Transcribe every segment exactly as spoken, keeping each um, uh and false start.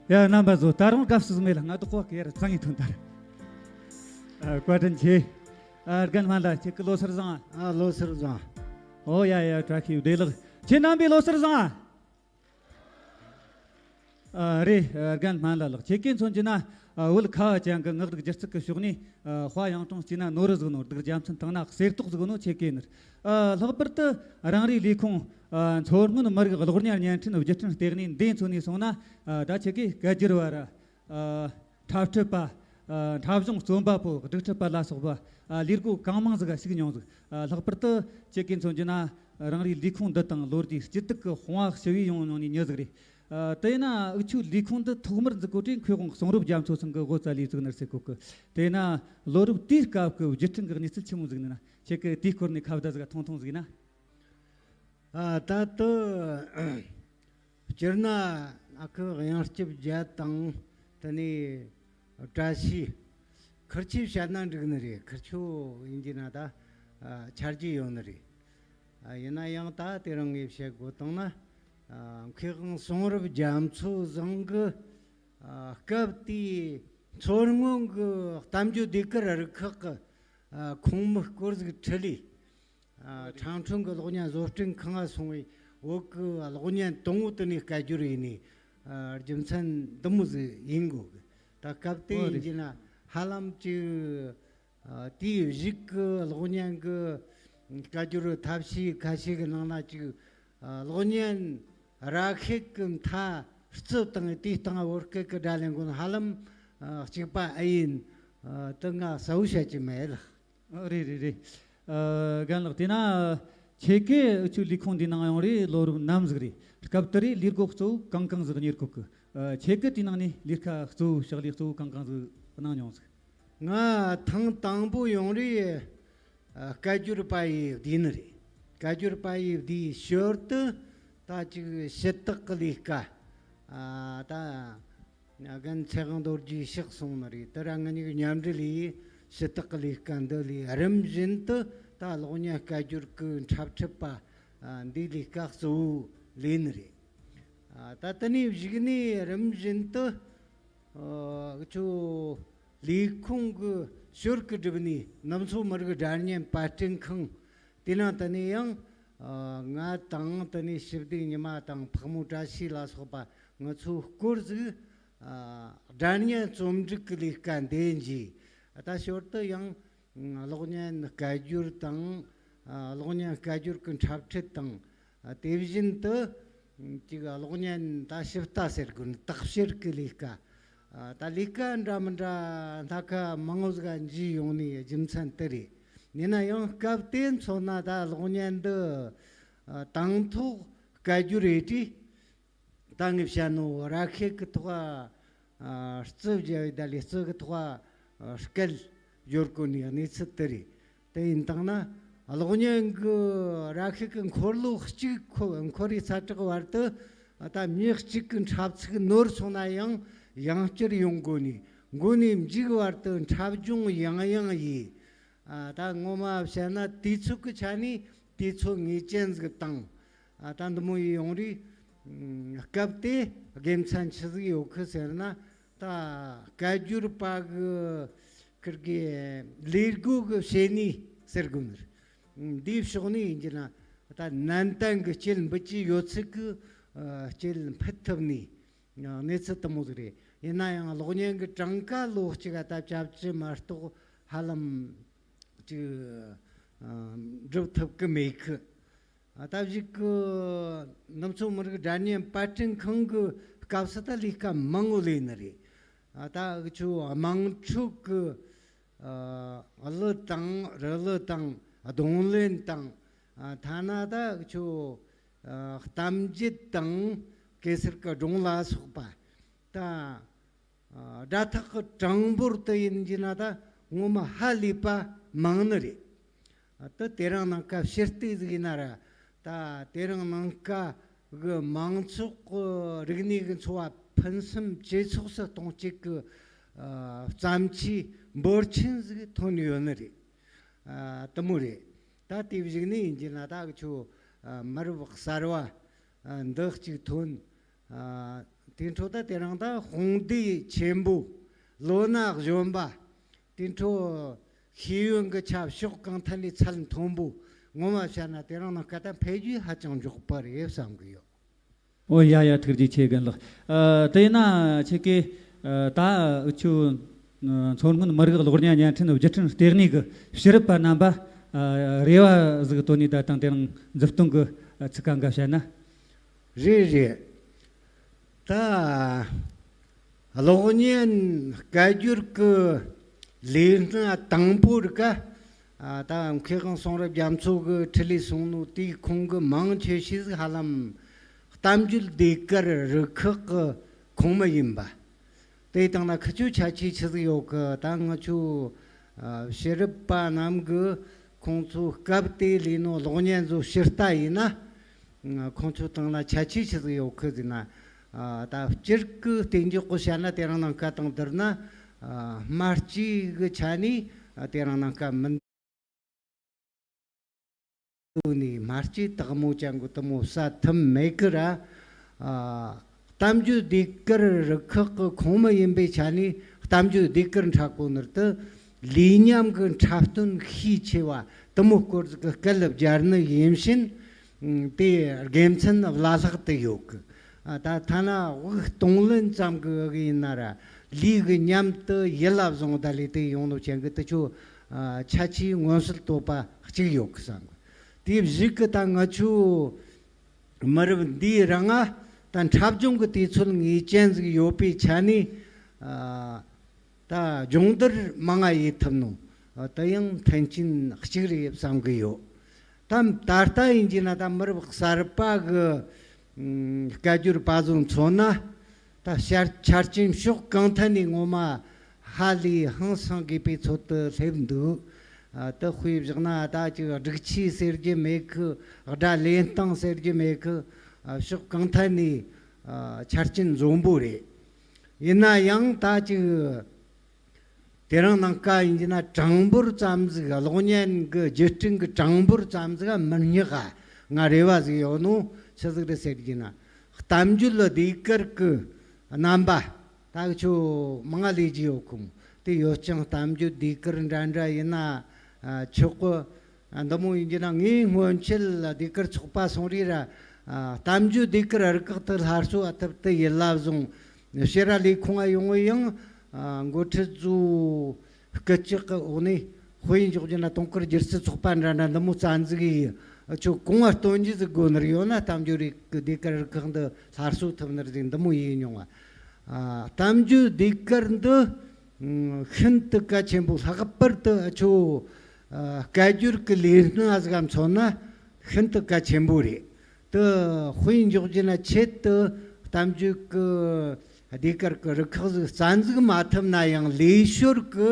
ཡ། རྣམ་པ་ཚོ། ད་རུང་སྐབས་སུ་མེད་ལ། ང་དུ་ཁོག་གེར་ཚང་ཡིན་ཐོན་དར། ཨ། བཀའ་དྲིན་ཆེ། ཨ། རྒན་སྨན་བླ། ཁྱེད་ཀྱི་ལོ་སར་བཟང་། ཨ། ལོ་སར་བཟང་། ཨོ་ཡ་ཡ། བཀྲ་ཤིས་བདེ་ལེགས། ཁྱེད་རྣམ་པའི་ལོ་སར་བཟང་། ཨ། རེད། ཨ། རྒན་སྨན་བླ་ལགས། ཁྱེད་ཀྱིས་མཚོན་གྱི་ན། ཨ། བོད་ཁ་བ་ཅན་གྱི་ངག་རིག་སྒྱུ་རྩལ་གྱི་ཕྱོགས་ནས། ཨ། དཔའ་ཡང་སྤྲང་གཅིག་ན་ནོར་རི་ཟིག་ནོ། སྡུག་རྒྱ་མཚན་བཏང་ན་གསེར་ཏོག་ཟིག་ནོ། ཁྱེད་ཀྱིས་ནི། ཨ། ལྷག་པར་དུ་རང་རེའི་ལས་ཁུངས། ཨ། མཚོ་སྔོན་མི་རིགས་གློག་བརྙན་བརྙན་འཕྲིན་བརྒྱུད་འཕྲིན་ལྟེ་གནས་འདི་མཚོན་ནས་སོང་ན། ཨ། ད་ཁྱེད་ཀྱིས་སྐད་སྒྱུར་བ་ར། ཨ། འཁྲབ་ཁྲིད་པ། ཨ། འཁྲབ་གཞུང་རྩོམ་པ་པོ། སྒྲིག་ཁྲིད་པ་ལ་སོགས་པ། ཨ། ལས་སྒོ་གང་མང་ཟིག་ག་ཞུགས་མྱོང་ཟིག། ཨ། ལྷག་པར་དུ་ཁྱེད་ཀྱིས་མཚོན་རྒྱུ་ན། རང་རེའི་ལས་ཁུངས་འདི་དང་ལོ་ཟླའི་སྐྱིད་སྡུག་གི་དཔུང་བ་ཞི་བའི་ཡོང་མྱོང་ནི་མྱི་ཟིག་རེད། ཨ། དེས་ན་འུ་ཆོའི་ལས་ཁུངས་འདི་ཐོག་མར་འཛུགས་གོ་དུས་མཁས་དབང་གསུང་རབ་རྒྱ་མཚོ་ཚང་གི་འགོ་བཙལ་ལས་བཙུགས་ནི་རེད་ཟེར་གོ་གི། དེས་ན་ལོ་རབས་དེའི་སྐབས་ཀྱི་བརྒྱུད་འཕྲིན་གྱི་གནས་ཚུལ་ཆི་མོ་ཟིག་ནི་ན། ཁྱེད་ཀྱིས་དེའི་སྐོར་ནས་ཁ་བརྡ་ཟིག་ཐུང་ཐུང་ཟིག་ན། ཨ། ད་དུ་སྤྱིར་ན་ཨ་ཁུ་གཡང་སྐྱབས་རྒྱལ་དང་། དེ་ནས་བཀྲ་ཤིས། ཁིར་ཆོས་བཤད་ན་འགྲིག་ནི་རེད། ཁིར་ཆོ་ཡིན་གྱི་ན་ད། ཨ། ཆ་རྒྱུས་ཡོད་ནི་རེད། ཨ། ཡིན་ན་ཡང་ད་དེ་རིང་ངས་བཤད་དགོས་བཏང་ན། ཨ། མཁས་དབང་གསུང་རབ་རྒྱ་མཚོ་བཟང་གི། ཨ། སྐབས་དེའི་མཚོ་སྔོན་གྱི་གཏམ་བརྗོད་ཟློས་གར་རུ་ཁག་གི། ཨ། ཁོངས་མི་སྐོར་ཟིག་ཁྲིད་ལས། ཨ། ཁྲང་ཁྲུང་གི་གློག་བརྙན་བཟོ་སྐྲུན་ཁང་ང་སོང་བའི་བོད་གི་གློག་བརྙན་དང་པོ་དེ་ནས་སྐད་སྒྱུར་ཡིན་ནི། ཨ། རྒྱུ་མཚན་འདི་མོ་ཟིག་ཡིན་དགོས་གི། ད་སྐབས་དེ་ཨོ་ཡིན་རེད། གྱི་ན་ཧ་ལམ་ཅིག། ཨ། དེའི་གཞུག་གི་གློག་བརྙན་གི་སྐད་སྒྱུར་ཐབས་ཤེས་ཁ་ཤས་གི་ནང་ན་ཅིག། ཨ། གློག་བརྙན་ར་ཤེད་གི་མཐའ་རྩུབ་དང་། དེའི་སྟེང་བོད་སྐད་གི་སྒྲ་ལེན་གོ་ནི་ཧ་ལམ། ཨ། གཅིག་པ་ཨེ་ཡིན། ཨ། དེ་ང་གསལ་བོ་བཤད་ཀྱི་མེད་ལགས། ཨ། རེད་རེད་རེད། ཨ། རྒན་ལགས། དེས་ན་ཁྱེད་ཀྱིས་འུ་ཆོའི་ལས་ཁུངས་འདིའི་ནང་ཡོང་རེ་ལོ་རབས་ནམ་ཟིག་རེད། སྐབས་དེ་རེད། ལས་སྒོ་གཙོ་བོ་གང་གང་ཟིག་གཉེར་གོ་གི། ཨ། ཁྱེད་ཀྱིས་དེའི་ནང་ནས་ལས་ཀ་གཙོ་བོ། ཕྱག་ལས་གཙོ་བོ་གང་གང་ཟིག་གནང་མྱོང་ཟིག། ང་ཐེངས་དང་པོ་ཡོང་རེ། ཨ། སྐད་སྒྱུར་པ་ཡི་བསྡུས་ནི་རེད། སྐད་སྒྱུར་པ་ཡི་བསྡུས་ཞོར་དུ་ད་ཅིག་ཞུ་དག་གི་ལས་ཀ། ཨ། ད་རྒན་ཚེ་དབང་རྡོ་རྗེས་ཕྱག་སོང་ནི་རེད། དེ་ར་ང་གཉིས་ཀྱི་མཉམ་འབྲེལ་ཡིས་ཞུ་དག་གི་ལས་ཀ་འདི་ལས། རིམ་བཞིན་དུ་ད་གློག་བརྙན་སྐད་སྒྱུར་གི་འཁྲབ་ཁྲིད་པ། ཨ། འདིའི་ལས་ཀ་གཙོ་བོ་ལས་ནི་རེད། ཨ། ད་དེ་ནས་གཞུག་ནས་རིམ་བཞིན་དུ། ཨ། འུ་ཆོ་ལས་ཁུངས་གི་ཞོར་གི་སྒྲུབ་ནས་ནུབ་མཚོ་མི་རིགས་སྒྲ་བརྙན་པར་སྐྲུན་ཁང་། དེ་ནང་དུ་ནས་ཡང་། ཨ། ང་དང་དེ་ནས་ཞི་བདེ་ཉི་མ་དང་ཕག་མོ་བཀྲ་ཤིས་ལ་སོགས་པ་ང་ཚོ་སྐོར་ཟིག། ཨ། སྒྲ་བརྙན་རྩོམ་སྒྲིག་གི་ལས་ཀ་འདི་བགྱིས། ད་ཞོར་དུ་ཡང་གློག་བརྙན་སྐད་སྒྱུར་དང་། ཨ། གློག་བརྙན་སྐད་སྒྱུར་གི་འཁྲབ་ཁྲིད་དང་། ཨ། དེ་བཞིན་དུ་ཅིག་གློག་བརྙན་ད་ཞིབ་ལྟ་ཟེར་དགོས་ནི། དག་བཤེར་གྱི་ལས་ཀ། ཨ། ད་ལས་ཀ་འདྲ་མི་འདྲ་སྣ་ཁ་མང་བོ་ཟིག་བགྱིས་ཡོང་ནི་རྒྱུ་མཚན་དེ་རེད། ཡིན་ན་ཡང་སྐབས་དེ་མཚོན་ན་ད་གློག་བརྙན་འདི། ཨ། དང་ཐོག་སྐད་སྒྱུར་ཡེ་དུས། ད་ངས་བཤད་ནོ་ར་ཤེད་གི་ཐོག་ཨ། རྩི་བརྒྱབ་ཡི། ད་ལས་རྩི་གི་ཐོག་ཨ། སྐད་སྦྱོར་གོ་ནི་གནས་ཚུལ་དེ་རེད། དེ་ཡིན་དང་ན་གློག་བརྙན་གི་ར་ཤེད་གི་འཁོར་ལོ་གཅིག་འཁོར་འཁོར་རེ་ཚ་དྲག་བར་དུ། ཨ། ད་མྱི་གཅིག་གི་འཁྲབ་ཚིག་ནོར་སོང་ན་ཡང་ཡང་བསྐྱར་ཡོང་དགོས་ནི། མགོ་ནས་མཇུག་བར་དུ་འཁྲབ་སྦྱོང་ཡང་ཡང་ཡིས། ཨ། ད་ངོ་མ་བཤད་ན་དུས་ཚོད་ཀྱི་ཆ་ནས་དུས་ཚོད་ངེས་ཅན་ཟིག་བཏང་། ཨ། ད་འདི་མོ་ཡི་ཡོང་རེ། ཨ། སྐབས་དེ་དགེ་མཚན་ཆི་ཟིག་ཡོད་གི་ཟེར་ན། ད་སྐད་སྒྱུར་པ་གི་ཁིར་གི་ལས་སྒོ་གི་བྱེད་ནུས་ཟེར་དགོས་ནི་རེད། འདིའི་ཕྱོགས་ནས་ཡིན་གྱི་ན་ད་ནན་ཏན་གི་སྐྱེད་འབུད་ཀྱི་ཡོད་ཚད་གི། ཨ། སྐྱེད་འཕེལ་ཐུབ་ནི། ཨ། གནས་ཚུལ་དེ་མོ་ཟིག་རེད། ཡིན་ན་ཡང་གློག་བརྙན་གི་གྲངས་ཀ་ལོ་གཅིག་ག་ད་བཅའ་བཅུ་མ་གཏོགས་ཧ་ལམ་ཅིག། ཨ། འགྲུབ་ཐུབ་གི་མེད་གི། ཨ། ད་གཞུག་གི་ནུབ་མཚོ་མི་རིགས་སྒྲ་བརྙན་པར་སྐྲུན་ཁང་གི་སྐབས་སུ་ད་ལས་ཀ་མང་བོ་ལས་ནི་རེད། ཨ། ད་འུ་ཆོ་དམངས་ཁྲོད་གི། ཨ། གླུ་དང་རི་གླུ་དང་རྡུང་ལེན་དང་། ཨ། ཐ་ན་ད་འུ་ཆོ། ཨ། གཏམ་རྒྱུད་དང་གེ་སར་གི་སྒྲུང་ལ་སོགས་པ། ད། ཨ། སྒྲ་ཐག་གི་གྲངས་འབོར་དུ་ཡིན་གྱི་ན་ད་ངོ་མ་ཧ་ལས་པ་མང་ནི་རེད། ཨ། ད་དེ་རིང་ནངས་ཀ་ཞུ་གཏུག་ཟིག་ཡིན་ན་ར། ད་དེ་རིང་ནངས་ཀ་གི་མང་ཚོགས་གི་རིག་གནས་གི་འཚོ་བ་ཕུན་སུམ་ཇེ་ཚོགས་སུ་གཏོང་བྱེད་གི། ཨ། བརྩམས་ཆོས་འབོར་ཆེན་ཟིག་ཐོན་ཡོད་ནི་རེད། ཨ། དེ་མོ་རེད། ད་དེ་བཞིན་ནི་ཡིན་གྱི་ན་ད་འུ་ཆོ། ཨ། མི་རབས་གསར་བ། ཨ། འདི་གཅིག་ཐོན། ཨ། དེ་འཕྲོ་ད་དེ་རིང་ད་དཔུང་སྡེ་ཆེན་པོ། ལོ་ན་གཞོན་པ། དེ་འཕྲོ་ཤེས་ཡོན་གྱི་ཆ་ཕྱོགས་གང་ཐད་ནས་ཚད་མཐོན་པོ། ངོ་མ་བཤད་ན་དེ་རིང་ནངས་ཀ་ད་འཕེལ་རྒྱས་ཧ་ཅང་མགྱོགས་པ་རེད་བསམ་གི་ཡོད། ཨོ་ཡ་ཡ། ཐུགས་རྗེ་ཆེ་རྒན་ལགས། ཨ། དེས་ན་ཁྱེད་ཀྱིས་ཨ་ད་འུ་ཆོ་མཚོ་སྔོན་མི་རིགས་གློག་བརྙན་བརྙན་འཕྲིན་བརྒྱུད་འཕྲིན་ལྟེ་གནས་ཀྱི་ཕྱི་རབས་པ་རྣམ་པ་ཨ་རེ་བ་ཟིག་བཏོན་ནས་ད་དང་དེ་རིང་མཛུབ་སྟོན་གྱི་ཚིག་ཁ་འགའ་བཤད་ན། རེད་རེད། ད་གློག་བརྙན་སྐད་སྒྱུར་གྱི་ལས་སྣ་དང་པོ་རིག་ག་ཨ་ད་མཁས་དབང་གསུང་རབ་རྒྱ་མཚོ་གི་འཕྲིན་ལས་གསུང་ནོ་དེའི་ཁོང་གི་མང་ཆེ་ཤོས་ཟིག་ཧ་ལམ་གཏམ་བརྗོད་ཟློས་གར་རུ་ཁག་གི་ཁོངས་མི་ཡིན་པ། དེ་དང་ན་ཁི་ཆོ་ཁྱད་ཆོས་ཆི་ཟིག་ཡོད་གི། ད་ང་ཆོ་ཨ་ཕྱི་རབས་པ་རྣམས་གི་ཁོང་ཚོ་སྐབས་དེ་ལས་ནོ་གློག་བརྙན་ཚོ་ཕྱིར་ལྟ་ཡིན་ན། ཁོང་ཚོ་དང་ན་ཁྱད་ཆོས་ཆི་ཟིག་ཡོད་གི་ཟེར་ན། ཨ་ད་སྤྱིར་གི་གཏན་འཇགས་གི་བཤད་ན་དེ་རིང་ནངས་ཀ་དང་བསྡུར་ན། ཨ་སྨྲ་ལྕེ་གི་ཆ་ནས་ཨ་དེ་རིང་ནངས་ཀ་མི་འདུག་ནས་སྨྲ་ལྕེ་དག་མོ་ཅན་གི་དུ་མོ་ཟ་ཐུབ་མེད་གི་ར། ཨ་གཏམ་བརྗོད་ཟློས་གར་རུ་ཁག་གི་ཁོངས་མི་ཡིན་པའི་ཆ་ནས་གཏམ་བརྗོད་ཟློས་གར་འཁྲབ་གོ་ནར་དུ་ལས་ཉམས་གི་འཁྲབ་སྟོན་ཤས་ཆེ་བ་དུ་མོ་སྐོར་ཟིག་གི་སྐད་ལ་སྦྱར་ནི་ཡིན་ཕྱིན། ཨ་དེ་དགེ་མཚན་བླ་ལྷག་ཏུ་ཡོད་གི། ཨ་ད་ཐ་ན་དབུགས་གཏོང་ལེན་ཙམ་གི་འོག་ཡིན་ན་ར། ལས་གི་ཉམས་དུ་ཡིད་ལ་བཟུང་ད་ལས་དེ་ཡོང་ནོ་ཅན་གི་དུ་ཆོ་ཨ་ཁྱད་ཆོས་མངོན་གསལ་དོད་པ་གཅིག་ཡོད་གི་བསམ་གི། དེ་བཞིན་གི་ད་ང་ཆོ་མི་རབས་འདིའི་རིང་ང་ད་འཁྲབ་སྦྱོང་གི་དུས་ཚོད་ངེས་ཅན་ཟིག་ཡོད་པའི་ཆ་ནས། ཨ་ད་སྦྱོང་བརྡར་མང་ང་ཡེད་ཐུབ་ནོ་ཨ་དེ་ཡང་མཐུན་རྐྱེན་གཅིག་རེད་བསམ་གི་ཡོད། ད་ད་ལྟ་ཡིན་གྱི་ན་ད་མི་རབས་གསར་པ་གི་ཨ་སྐད་སྒྱུར་པ་ཚོ་མཚོན་ན། ད་ཆ་ཆ་རྐྱེན་ཕྱོགས་གང་ཐད་ནས་ངོ་མ་ཧ་ལས་ཧང་སང་དགོས་པའི་ཚོད་དུ་སླེབས་འདུག། ཨ་དེ་དཔེ་བཞག་ན་ད་ཅིག་སྒྲིག་ཆས་ཟེར་རྒྱུ་མེད་གི། སྒྲ་ལེན་སྟངས་ཟེར་རྒྱུ་མེད་གི། ཨ་ཕྱོགས་གང་ཐད་ནས་ཨ་ཆ་རྐྱེན་འཛོམས་པོ་རེད། ཡིན་ན་ཡང་ད་ཅིག་དེ་རིང་ནངས་ཀ་ཡིན་གྱི་ན་གྲངས་འབོར་ཙམ་ཟིག་གློག་བརྙན་གྱི་བརྒྱུད་འཕྲིན་གྱི་གྲངས་འབོར་ཙམ་ཟིག་མི་རྙེད་ག། ང་རེ་བ་ཟིག་ཡོད་ནོ་ཆི་ཟིག་རེད་ཟེར་གྱི་ན། གཏམ་བརྗོད་ལ་ཟློས་གར་གྱི་རྣམ་པ་ད་ཁྱོད་མང་ང་ལས་ཀྱི་ཡོད་ཁུམ། དེ་ཡོད་ཅིང་གཏམ་བརྗོད་ཟློས་གར་འདྲ་འདྲ་ཡིན་ན་ཨ་ཆོག་གི། ཨ་འདི་མོ་ཡིན་གྱི་ན་ངས་སྔོན་ཆད་ལ་ཟློས་གར་ཚོགས་པ་སོང་རེད་ར། ཨ་གཏམ་བརྗོད་ཟློས་གར་རུ་ཁག་ཏུ་སླར་གསོ་ཨ་ཐུབ་ཏུ་ཡིད་ལ་བཟུང་། ཕྱི་ར་ལས་ཁུངས་ཡོང་ངོ་ཡང་ཨ་འགོ་ཁྲིད་ཚོ་སྐུལ་ལྕག་གི་འོག་ནས་དཔེ་ཡིན་འཇོག་རྒྱུ་ན་དུང་དཀར་སྒྱུ་རྩལ་ཚོགས་པ་འདྲ་འདྲ་འདི་མོ་རྩ་འཛུགས་ཡིས་ཨ་ཆོ་གོང་བ་སྟོན་རྒྱུ་ཟིག་དགོས་ནར་ཡོད་ན་གཏམ་བརྗོད་རིག་གི་ཟློས་གར་རུ་ཁག་འདི་སླར་གསོ་ཐུབ་ནར་ཟིག་འདི་མོ་ཡིན་མྱོང་བ། ཨ་གཏམ་བརྗོད་ཟློས་གར་འདི་ཤིན་ཏུ་གལ་ཆེན་པོ། ལྷག་པར་དུ་ཨ་ཆོ་ཨ་སྐད་སྒྱུར་གྱི་ལས་སྣ་ཟིག་ག་མཚོན་ན་ཤིན་ཏུ་གལ་ཆེན་པོ་རེད། དེ་དཔེ་འཇོག་རྒྱུ་ན་ཆེད་དུ་གཏམ་བརྗོད་ཀྱི་ཟློས་གར་གྱི་རུ་ཁག་ཟིག་རྩ་འཛུགས་མ་ཐུབ་ན་ཡང་ལས་ཞོར་གྱི་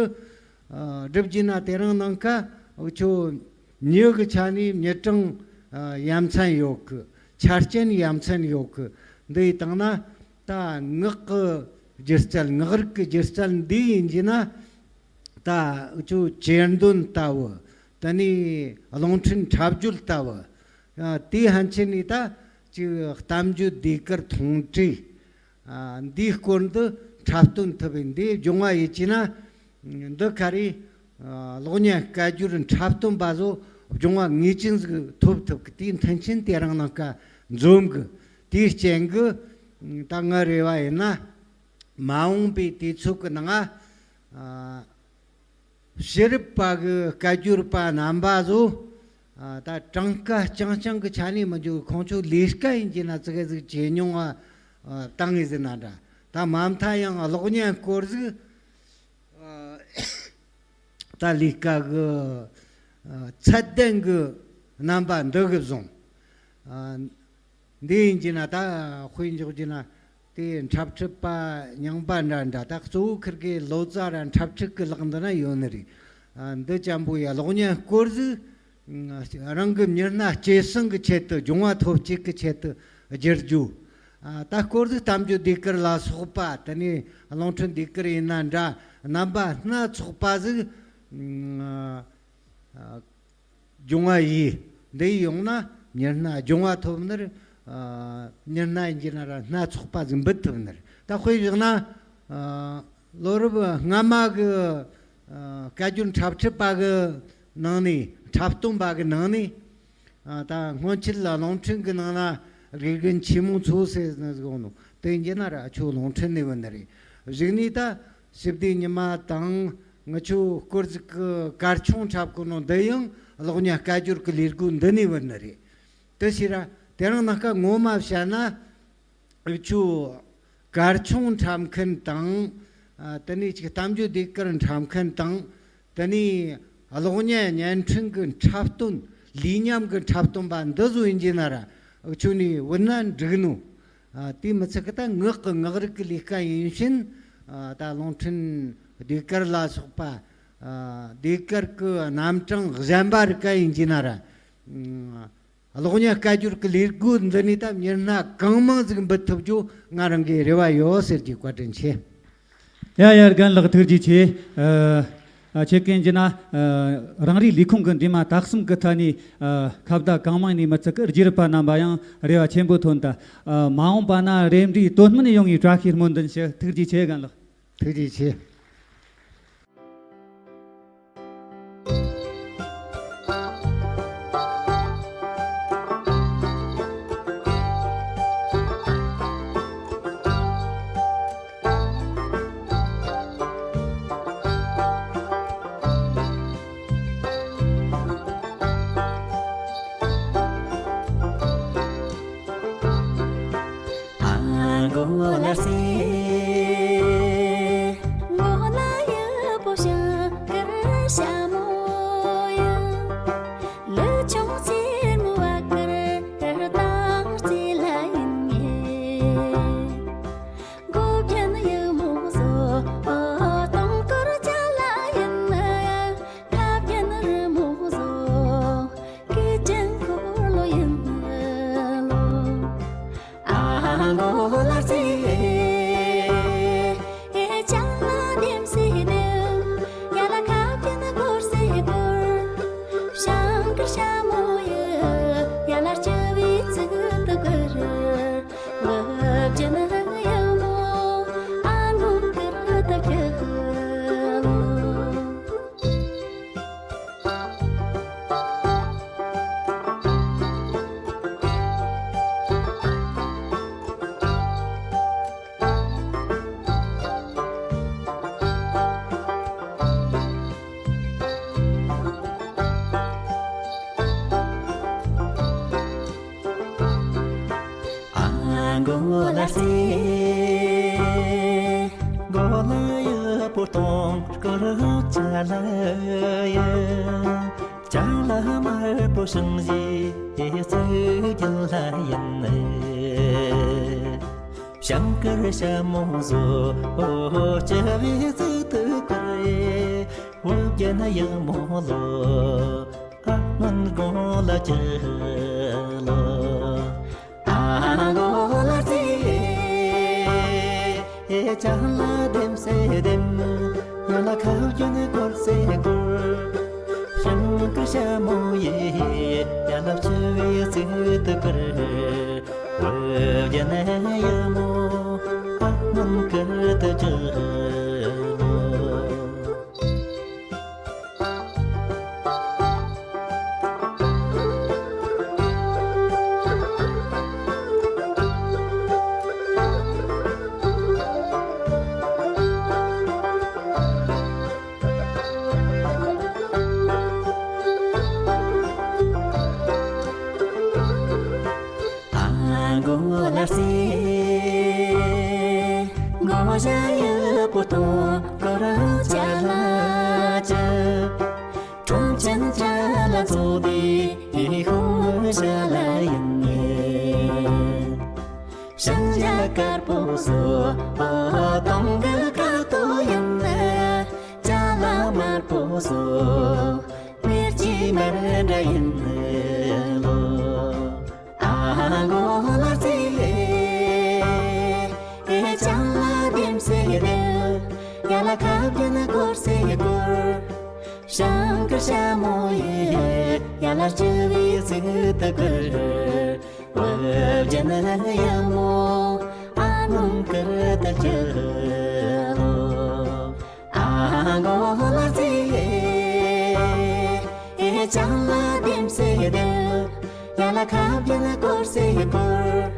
ཨ་སྒྲུབ་རྒྱུ་ན་དེ་རིང་ནངས་ཀ་འུ་ཆོ་མྱི་གི་ཆ་ནས་མྱི་གྲངས་ཨ་ཡ་མཚན་ཡོད་གི། ཆ་རྐྱེན་ཡ་མཚན་ཡོད་གི། འདི་ཡི་སྟེང་ན་ད་ངག་གི་སྒྱུ་རྩལ། ངག་རིག་གི་སྒྱུ་རྩལ་འདི་ཡིན་གྱི་ན། ད་འུ་ཆོ་གྱེར་འདོན་ལྟ་བུ། དེ་ནས་རླུང་འཕྲིན་འཁྲབ་སྦྱོར་ལྟ་བུ། ཨ་དེ་ཕན་ཆད་ནས་ད་ཅིག་གཏམ་བརྗོད་ཟློས་གར་མཐོང་གྲོལ། ཨ་འདིའི་སྐོར་འདི་འཁྲབ་སྟོན་ཐུབ་པའི་འདི་སྦྱོང་བ་ཡིན་གྱི་ན། འདི་ག་རེ་ཨ་གློག་བརྙན་སྐད་སྒྱུར་འཁྲབ་སྟོན་པ་ཚོ་སྦྱོང་བ་ངེས་ཅན་ཟིག་ཐོབ་ཐུབ་གི། དེའི་མཐུན་རྐྱེན་དེ་རིང་ནངས་ཀ་འཛོམས་གི། དེའི་རྐྱེན་གི་ད་ང་རེ་བ་ཡིན་ན། མ་འོངས་པའི་དུས་ཚོད་ཀྱི་ནང་ང་ཨ་ཕྱི་རབས་པ་གི་སྐད་སྒྱུར་པ་རྣམ་པ་ཚོ་ཨ་ད་གྲངས་ཀ་རྐྱང་རྐྱང་གི་ཆ་ནས་མི་འཇུག། ཁོང་ཚོ་ལས་ཀ་ཡིན་གྱི་ན་ཙི་གེ་ཟིག་བྱེད་མྱོང་བ་ཨ་བཏང་ངེས་ཟིན་ན་འདྲ། ད་མ་མཐའ་ཡང་གློག་བརྙན་སྐོར་ཟིག་ཨ་ད་ལས་ཀ་གི་ཨ་ཚད་ལྡན་གི་རྣམ་པ་འདི་གི་བཟུང་། ཨ་འདི་ཡིན་གྱི་ན་ད་དཔེ་འཇོག་རྒྱུ་ན་དེ་འཁྲབ་ཁྲིད་པ་རྙིང་པ་འདྲ་འདྲ། ད་གཙོ་བོ་ཁིར་གི་ལོ་ཙཱ་ར་འཁྲབ་ཁྲིད་གི་ལག་འདི་ན་ཡོད་ནི་རེད། ཨ་འདི་ཅན་པོ་ཡ་གློག་བརྙན་སྐོར་ཟིག་ཨ་རང་གི་མྱི་སྣ་སྐྱེད་སྲིང་གི་ཆེད་དུ། སྦྱོང་བ་ཐོབ་བྱེད་གི་ཆེད་དུ་བསྒྱུར་རྒྱུ། ཨ་ད་སྐོར་ཟིག་གཏམ་བརྗོད་ཟློས་གར་ལ་སོགས་པ། དེ་ནས་རླུང་འཕྲིན་ཟློས་གར་ཡིན་ན་འདྲ། རྣམ་པ་སྣ་ཚོགས་པ་ཟིག་ཨ་ཨ་སྦྱོང་བ་ཡིས། འདི་ཡོང་ན་མྱི་སྣ་སྦྱོང་བ་ཐོབ་ནར་ ཨ། མྱི་སྣ་ཡིན་གྱི་ན་ར་སྣ་ཚོགས་པ་ཟིག་འབུད་ཐུབ་ནི་རེད། ད་དཔེ་བཞག་ན། ཨ། ལོ་རབས་སྔ་མ་གི། ཨ། སྐད་སྒྱུར་འཁྲབ་ཁྲིད་པ་གི་ནང་ནས། འཁྲབ་སྟོན་པ་གི་ནང་ནས། ཨ། ད་སྔོན་ཆད་ལ་རླུང་འཕྲིན་གི་ནང་ན་དགེ་རྒན་ཆེན་མོ་མཚོ་ཟེར་ནི་ཟིག་ཡོད་ནོ། དེ་ཡིན་གྱི་ན་ར་ཁྱོད་རླུང་འཕྲིན་ནས་བུད་ནི་རེད། གཞུག་ནས་ད་ཞི་བདེ་ཉི་མ་དང་ངི་ཆོ་སྐོར་ཟིག་གི་གར་ཆུང་འཁྲབ་གོ་ནོ་འདི་ཡང་གློག་བརྙན་སྐད་སྒྱུར་གི་ལས་སྒོ་འདི་ནས་བུད་ནི་རེད། དེ་ཕྱིར་ར་དེ་རིང་ནངས་ཀ་ངོ་མ་བཤད་ན། འུ་ཆོ་གར་ཆུང་འཁྲབ་མཁན་དང་། ཨ། དེ་ནས་ཅིག་གཏམ་བརྗོད་ཟློས་གར་འཁྲབ་མཁན་དང་། དེ་ནས་གློག་བརྙན་བརྙན་འཕྲིན་གྱི་འཁྲབ་སྟོན། ལས་ཉམས་ཀྱི་འཁྲབ་སྟོན་པ་འདི་ཚོ་ཡིན་གྱི་ན་ར་འུ་ཆོ་ནས་བུད་ན་འགྲིག་ནོ། ཨ། དེ་མི་ཚད་གི་ད་ངག་གི་ངག་རིག་གི་ལས་ཀ་ཡིན་ཕྱིན། ཨ། ད་རླུང་འཕྲིན་ཟློས་གར་ལ་སོགས་པ། ཨ། ཟློས་གར་གྱི་རྣམ་གྲངས་གཞན་པ་རིགས་ཀ་ཡིན་གྱི་ན་ར། ཨ། གློག་བརྙན་སྐད་སྒྱུར་གྱི་ལས་སྒོ་འདི་ནས་ད་མྱི་སྣ་གང་མང་ཟིག་འབུད་ཐུབ་རྒྱུ་ང་རང་གི་རེ་བ་ཡོད་ཟེར་གྱི་བཀའ་དྲིན་ཆེ། ཡ་ཡ། རྒན་ལགས་ཐུགས་རྗེ་ཆེ། ཨ། ཨ། ཁྱེད་རྒན་གྱི་ན། ཨ། རང་རེའི་ལས་ཁུངས་ཀྱི་འདྲེས་མ་དག་གསུམ་གྱི་ཐད་ནས། ཨ། ཁ་བརྡ་གང་མང་ནས་མི་ཚད་ཀྱི་རྒྱུད་རབས་པ་རྣམ་པ་ཡང་རེ་བ་ཆེན་པོ་ཐོན་ད། ཨ། མ་འོངས་པ་ན་རེ་འདྲའི་དོན་སྨིན་ཡོང་བའི་བཀྲ་ཤིས་སྨོན་འདུན་ཞུ། ཐུགས་རྗེ་ཆེ་རྒན་ལགས། ཐུགས་རྗེ་ཆེ། བུ་རྒྱན་ཡ་མོ་ཨ་ནུ་ཀིརྟི་ཅི་ལོ། ཨ་མགོ་ལ་ཙི་ཨེ་ཅང་ལ་དེམ་སེ་དེ། ཡ་ལ་ཁ་བྱིན་སྐོར་སེ་སྐོར།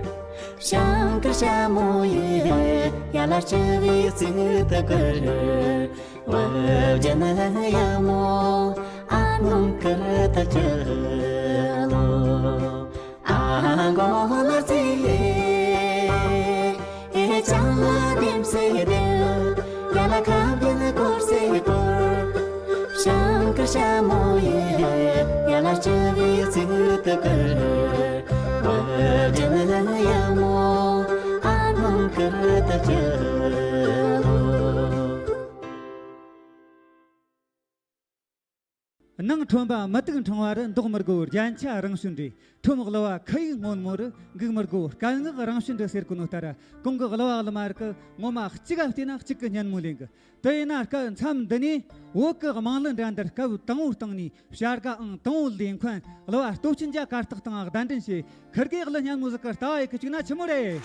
ཤང་ཀི་ཤ་མོ་ཡེ། ཡ་ལ་ཅི་བི་ཙི་ཏི་ཀིར། བུ་རྒྱན་ཡ་མོ་ཨ་ནུ་ཀིརྟི་ཅི་ལོ། ཨ་མགོ་ལ་ཙི་ཨེ་ཅང་ལ་དེམ་སེ་དེ། ཡ་ལ་ཁ་བྱིན་སྐོར་སེ་སྐོར། ཤང་ཀི་ཤ་མོ་ཡེ། ཡ་ལ་ཅི་བི་ཙི་ཏི་ཀིར། བུ་རྒྱན་ཡ་མོ་ཨ་ནུ་ཀིརྟི་ཅི་ལོ། ནང་ཁྲོན་པ་མུ་ཏིག་ཕྲེང་བ་རུ། འདོགས་མི་དགོས་རྒྱན་ཆ་རང་བྱོན་རེད། ཁྲོམ་གླུ་བ་ཁ་ཡིག་སྔོན་མོ་རུ། འགུག་མི་དགོས་སྐད་ངག་རང་བྱོན་རེད་ཟེར་གོ་ནོ་ལྟར། གོང་གི་གླུ་བ་གླུ་མ་རིགས་ངོ་མ་གཅིག་ག་བལྟས་ན་གཅིག་གི་སྙན་མོ་ལེན་གི། དེ་ཡིན་ན་སྐབས་མཚམས་འདི་ནས་བོད་ཀྱི་དམངས་གླུ་འགྲན་བསྡུར་སྐབས་དང་པོའི་སྟེང་ནས་བྱ་དགའ་ཨང་དང་པོ་ལེན་མཁན་གླུ་བ་སྟོབས་ཆེན་རྒྱ་གར་སྟེགས་དང་གདན་འདྲེན་བྱས། ཁིར་གེ་གླུ་སྙན་མོ་ཟིག་གི་ལྟ་བ་ཡེ་གི་བཅུག་ན་ཆི་མོ་རེད།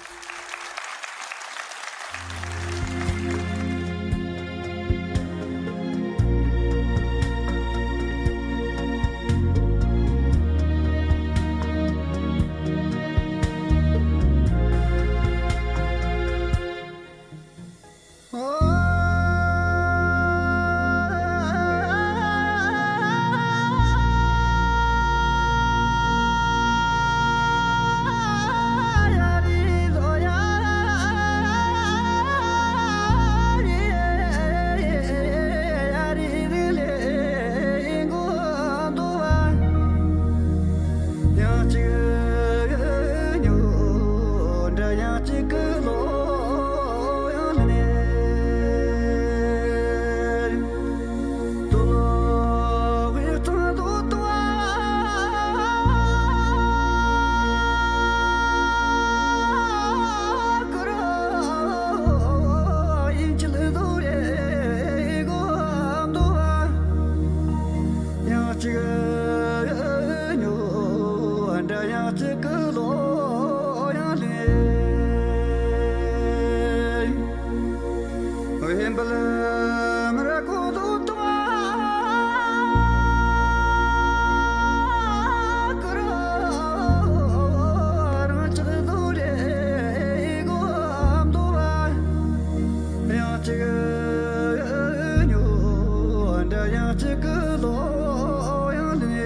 ཡང་གཅིག་ཉོ་འདྲ་ཡང་གཅིག་གི་ལོ་ཡང་ལེན། དུ་ལོ་བའི་གཙང་དུ་དུ་བ་ཀུ་ར་ཡིན་གྱི་ལུས་དུ་རེ་གོ་འདུ་བ། ཡང་གཅིག་ཉོ་འདྲ་ཡང་གཅིག་གི་ལོ་ཡང་ལེན། ཝེམ་བལ་མ་ར་ཀོ་དུ་ཏུ་བ་ཀུ་ར་རང་གཅིག་དུ་རེ་གོ་འདུ་བ། ཡང་གཅིག་ཉོ་འདྲ་ཡང་གཅིག་གི་ལོ་ཡང་ལེན།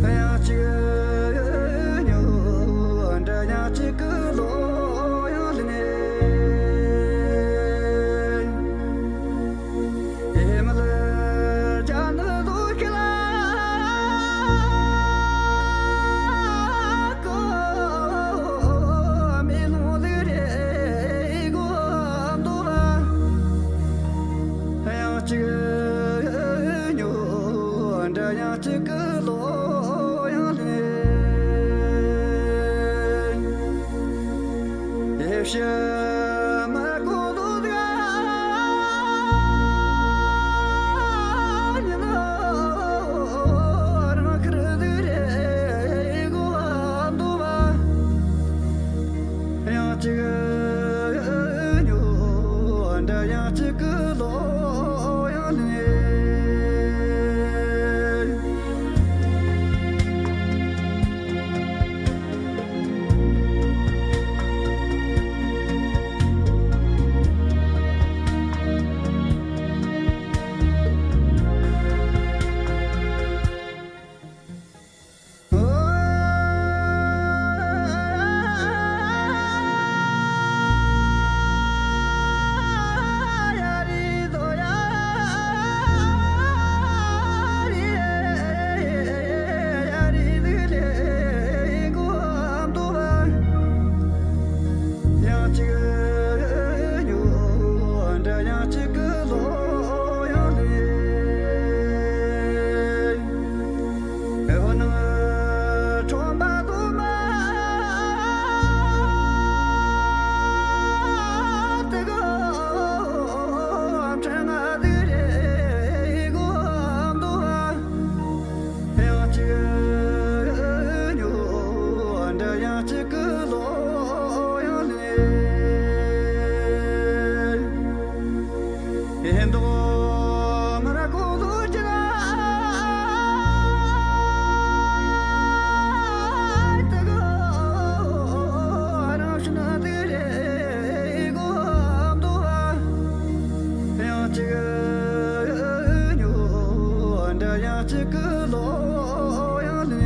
ཡང་གཅིག་ཉོ་འདྲ་ཡང་གཅིག་གི་ལོ་ཡང་ལེན། ཨེ་མ་ལ་ཅ་ན་དུ་ཁི་ལ་ཀོ་མེ་ལོང་ལི་རེ་གོ་འདུ་བ། ཡང་གཅིག་ཉོ་འདྲ་ཡང་གཅིག་གི་ལོ་ཡང་ལེན། ཨེ་ཤ་མ་གོ་དུ་དགའ་ཉི་ན་རང་ཁར་དུ་རེ་གོ་འདུ་བ། ཡང་གཅིག་ཉོ་འདྲ་ཡང་གཅིག་གི་ལོ་ཡང་ལེན། གཅིག་གི་ལོ་ཡང་ལེན།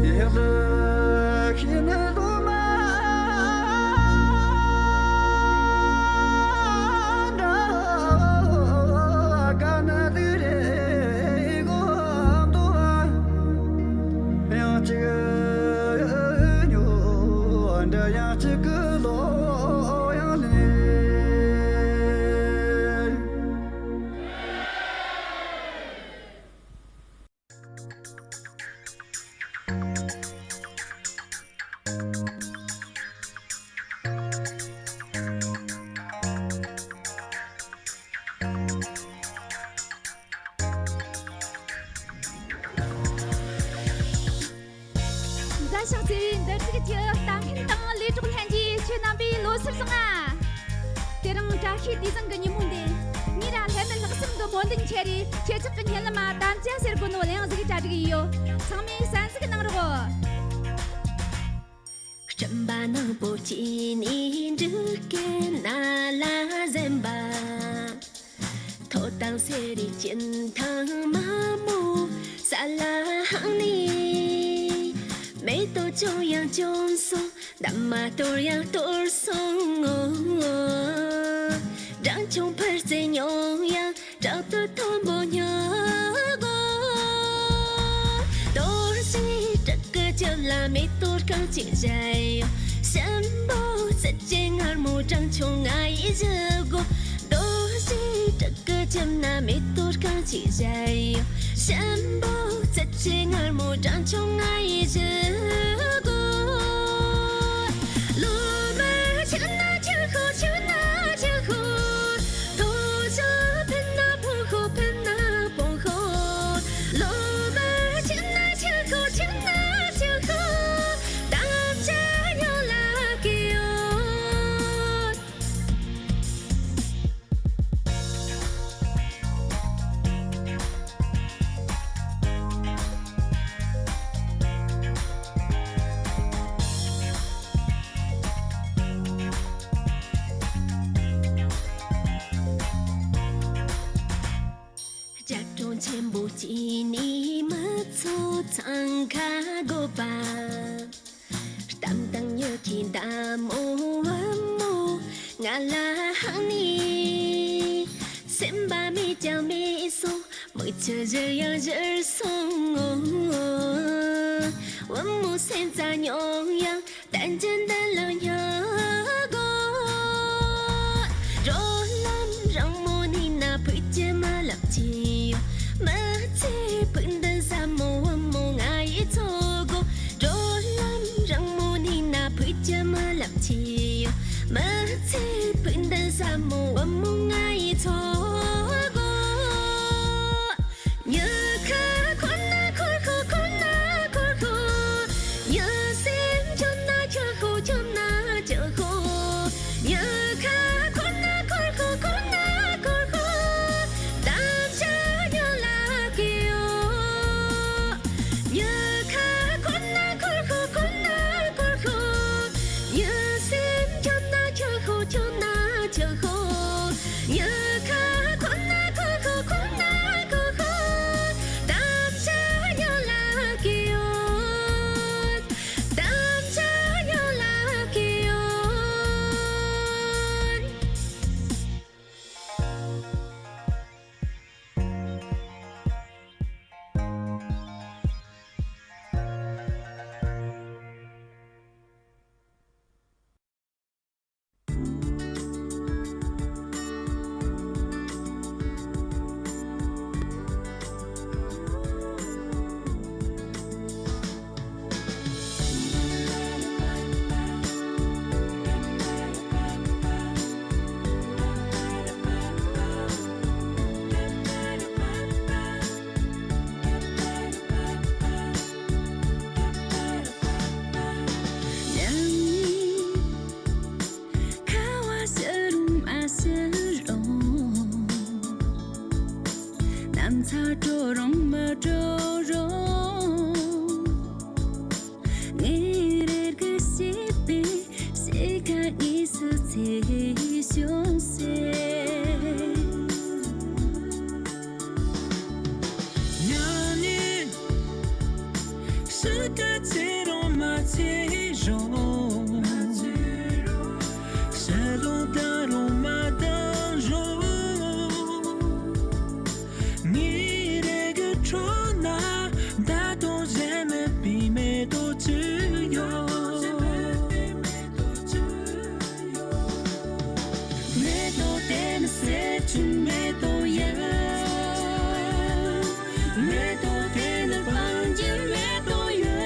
ཡག་ལ་ཤེས་ནི་ལོ་མ་འདྲ་དཀའ་ན་དེ་རེ་གོ་འདུག་ཡང་གཅིག་ཉོ་འདྲ་ཡང་གཅིག་གི་ལོ་ཡང་ལེན། མཛའ་ཞིང་བརྩེ་བའི་འདུ་འཛིན་གྱི་ལྟ་མཁན་དང་ལས་གྲོགས་ལྷན་རྒྱས། ཁྱེད་རྣམ་པས་ལོ་གསར་བཟང་ང་། དེ་རིང་བཀྲ་ཤིས་དུས་བཟང་གི་ཉིན་མོ་འདི། ངེད་རང་ལྷད་མེད་ལྷག་བསམ་གྱི་སྨོན་འདུན་ཁྱེར་རེ། ཁྱེད་ཅག་གི་སྙན་ལམ་དམ་བཅའ་ཟེར་གོ་ནོ་གླེང་ཟིག་གྲ་སྒྲིག་ཡིན་ཡོད། ཚང་མས་གསན་གཟིགས་གནང་རོགས། སྤྲིན་པ་ནག་པོ་སྐྱེས་ནས་འབྲུག་སྐད་ན་ལ་གཟན་པ། ཐོ་དང་སེ་རི་གྱེན་ཐང་མ་མོ་ས་ལ་ཧང་ནི། མེ་ཏོག་ཅུང་ཡང་ཅུང་སོང་། འདབ་མ་གཏོར་ཡང་གཏོར་སོང་ངོ་། སྦྲང་ཆུང་ཕུར་རྩེ་མྱོང་ཡང་བྲག་ཏུ་མཐོན་པོ་ཉོ་གོ། རྡོ་རྗེ་བྲག་གི་རྒྱབ་ལ་མེ་ཏོག་རྐང་གཅིག་བཞད་ཡོད། ཞིམ་པོ་རྩི་ཅན་མངར་མོ་སྦྲང་ཆུང་ང་ཡིས་བཞེས་གོ། རྡོ་རྗེ་བྲག་གི་རྒྱབ་ན་མེ་ཏོག་རྐང་གཅིག་བཞད་ཡོད། ཞིམ་པོ་རྩི་ཅན་མངར་མོ་སྦྲང་ཆུང་ང་ཡིས་བཞེས་གོ། ལོ་མ་ཆུ་ན་ཆུ་ཤོ་ཆུ་ན་ཆུ་ཤོ། ཐོ་ཞོ་ཕན་ན་ཕོ་ཤོ་ཕན་ན་ཕོ་ཤོ། ལོ་མ་ཆུ་ན་ཆུ་ཤོ་ཆུ་ན་ཆུ་ཤོ། དམ་བཅའ་ཉོ་ལ་གི་ཡོད། རྒྱ་གྲོང་ཆེན་པོ་སྐྱེས་ནས་མི་ཚོ་འཚང་ཁ་དགོད་པ། གཏམ་དང་མྱི་གི་མདའ་མོ་བུ་མོ་ང་ལ་ཧང་ནི། སེམས་པ་མེད་ཀྱང་མེད་སོང་། མིག་ཆུ་བཞུར་ཡང་བཞུར་སོང་ངོ་། བུ་མོ་སེམས་རྩ་ཉོ་ཡང་བསྟན་རྒྱུ་འདི་ལ་ཉོ་གོ། འགྲོ་ལམ་རིང་མོ་ནི་ན་ཕུད་ཀྱི་མ་ལབ་ཅི་ཡོད། མི་ཚེ་ཕུད་འདི་ཟབ་མོ་བུ་མོ་ང་ཡིས་འཚོ་གོ། འགྲོ་ལམ་རིང་མོ་ནི་ན་ཕུད་ཀྱི་མ་ལབ་ཅི་ཡོད། མི་ཚེ་ཕུད་འདི་ཟབ་མོ་བུ་མོ་ང་ཡིས་འཚོ་གོ། མྱི་ཁ་ཁོ་ན་ཁོར་ཁོ་ཁོ་ན་ཁོར་ཁོ། མྱི་སེམས་ཁྱོད་ན་ཁྱོད་ཁོ་ཁྱོད་ན་ཁྱོད་ཁོ། མྱི་ཁ་ཁོ་ན་ཁོར་ཁོ་ཁོ་ན་ཁོར་ཁོ། དམ་བཅའ་ཉོ་ལ་གི་ཡོད། མྱི་ཁ་ཁོ་ན་ཁོར་ཁོ་ཁོ་ན་ཁོར་ཁོ། མྱི་སེམས་ཁྱོད་ན་ཁྱོད་ཁོ་ཁྱོད་ན་ཁྱོད་ཁོ། མྱི་ཁ་ཁོ་ན་ཁོ་ཁོ་ཁོ་ན་ཁོ་ཁོ། དམ་བཅའ་ཉོ་ལ་གི་ཡོད། དམ་བཅའ་ཉོ་ལ་གི་ཡོད། ཁ་བ་ཕྱི་རུ་མ་ཕྱི་རུ། ནམ་ཚ་དྲོ་རུང་མི་དྲོ་རུང་། ངའི་རེ་སྒུག་བྱེད་པའི་ཕྱི་ཁ་གཉིས་སུ་ཚེ་བྱུང་ཟེར། མེ་ཏོག་ཡིན། མེ་ཏོག་དེ་ནི་སྤང་རྒྱུ་མེ་ཏོག་ཡིན།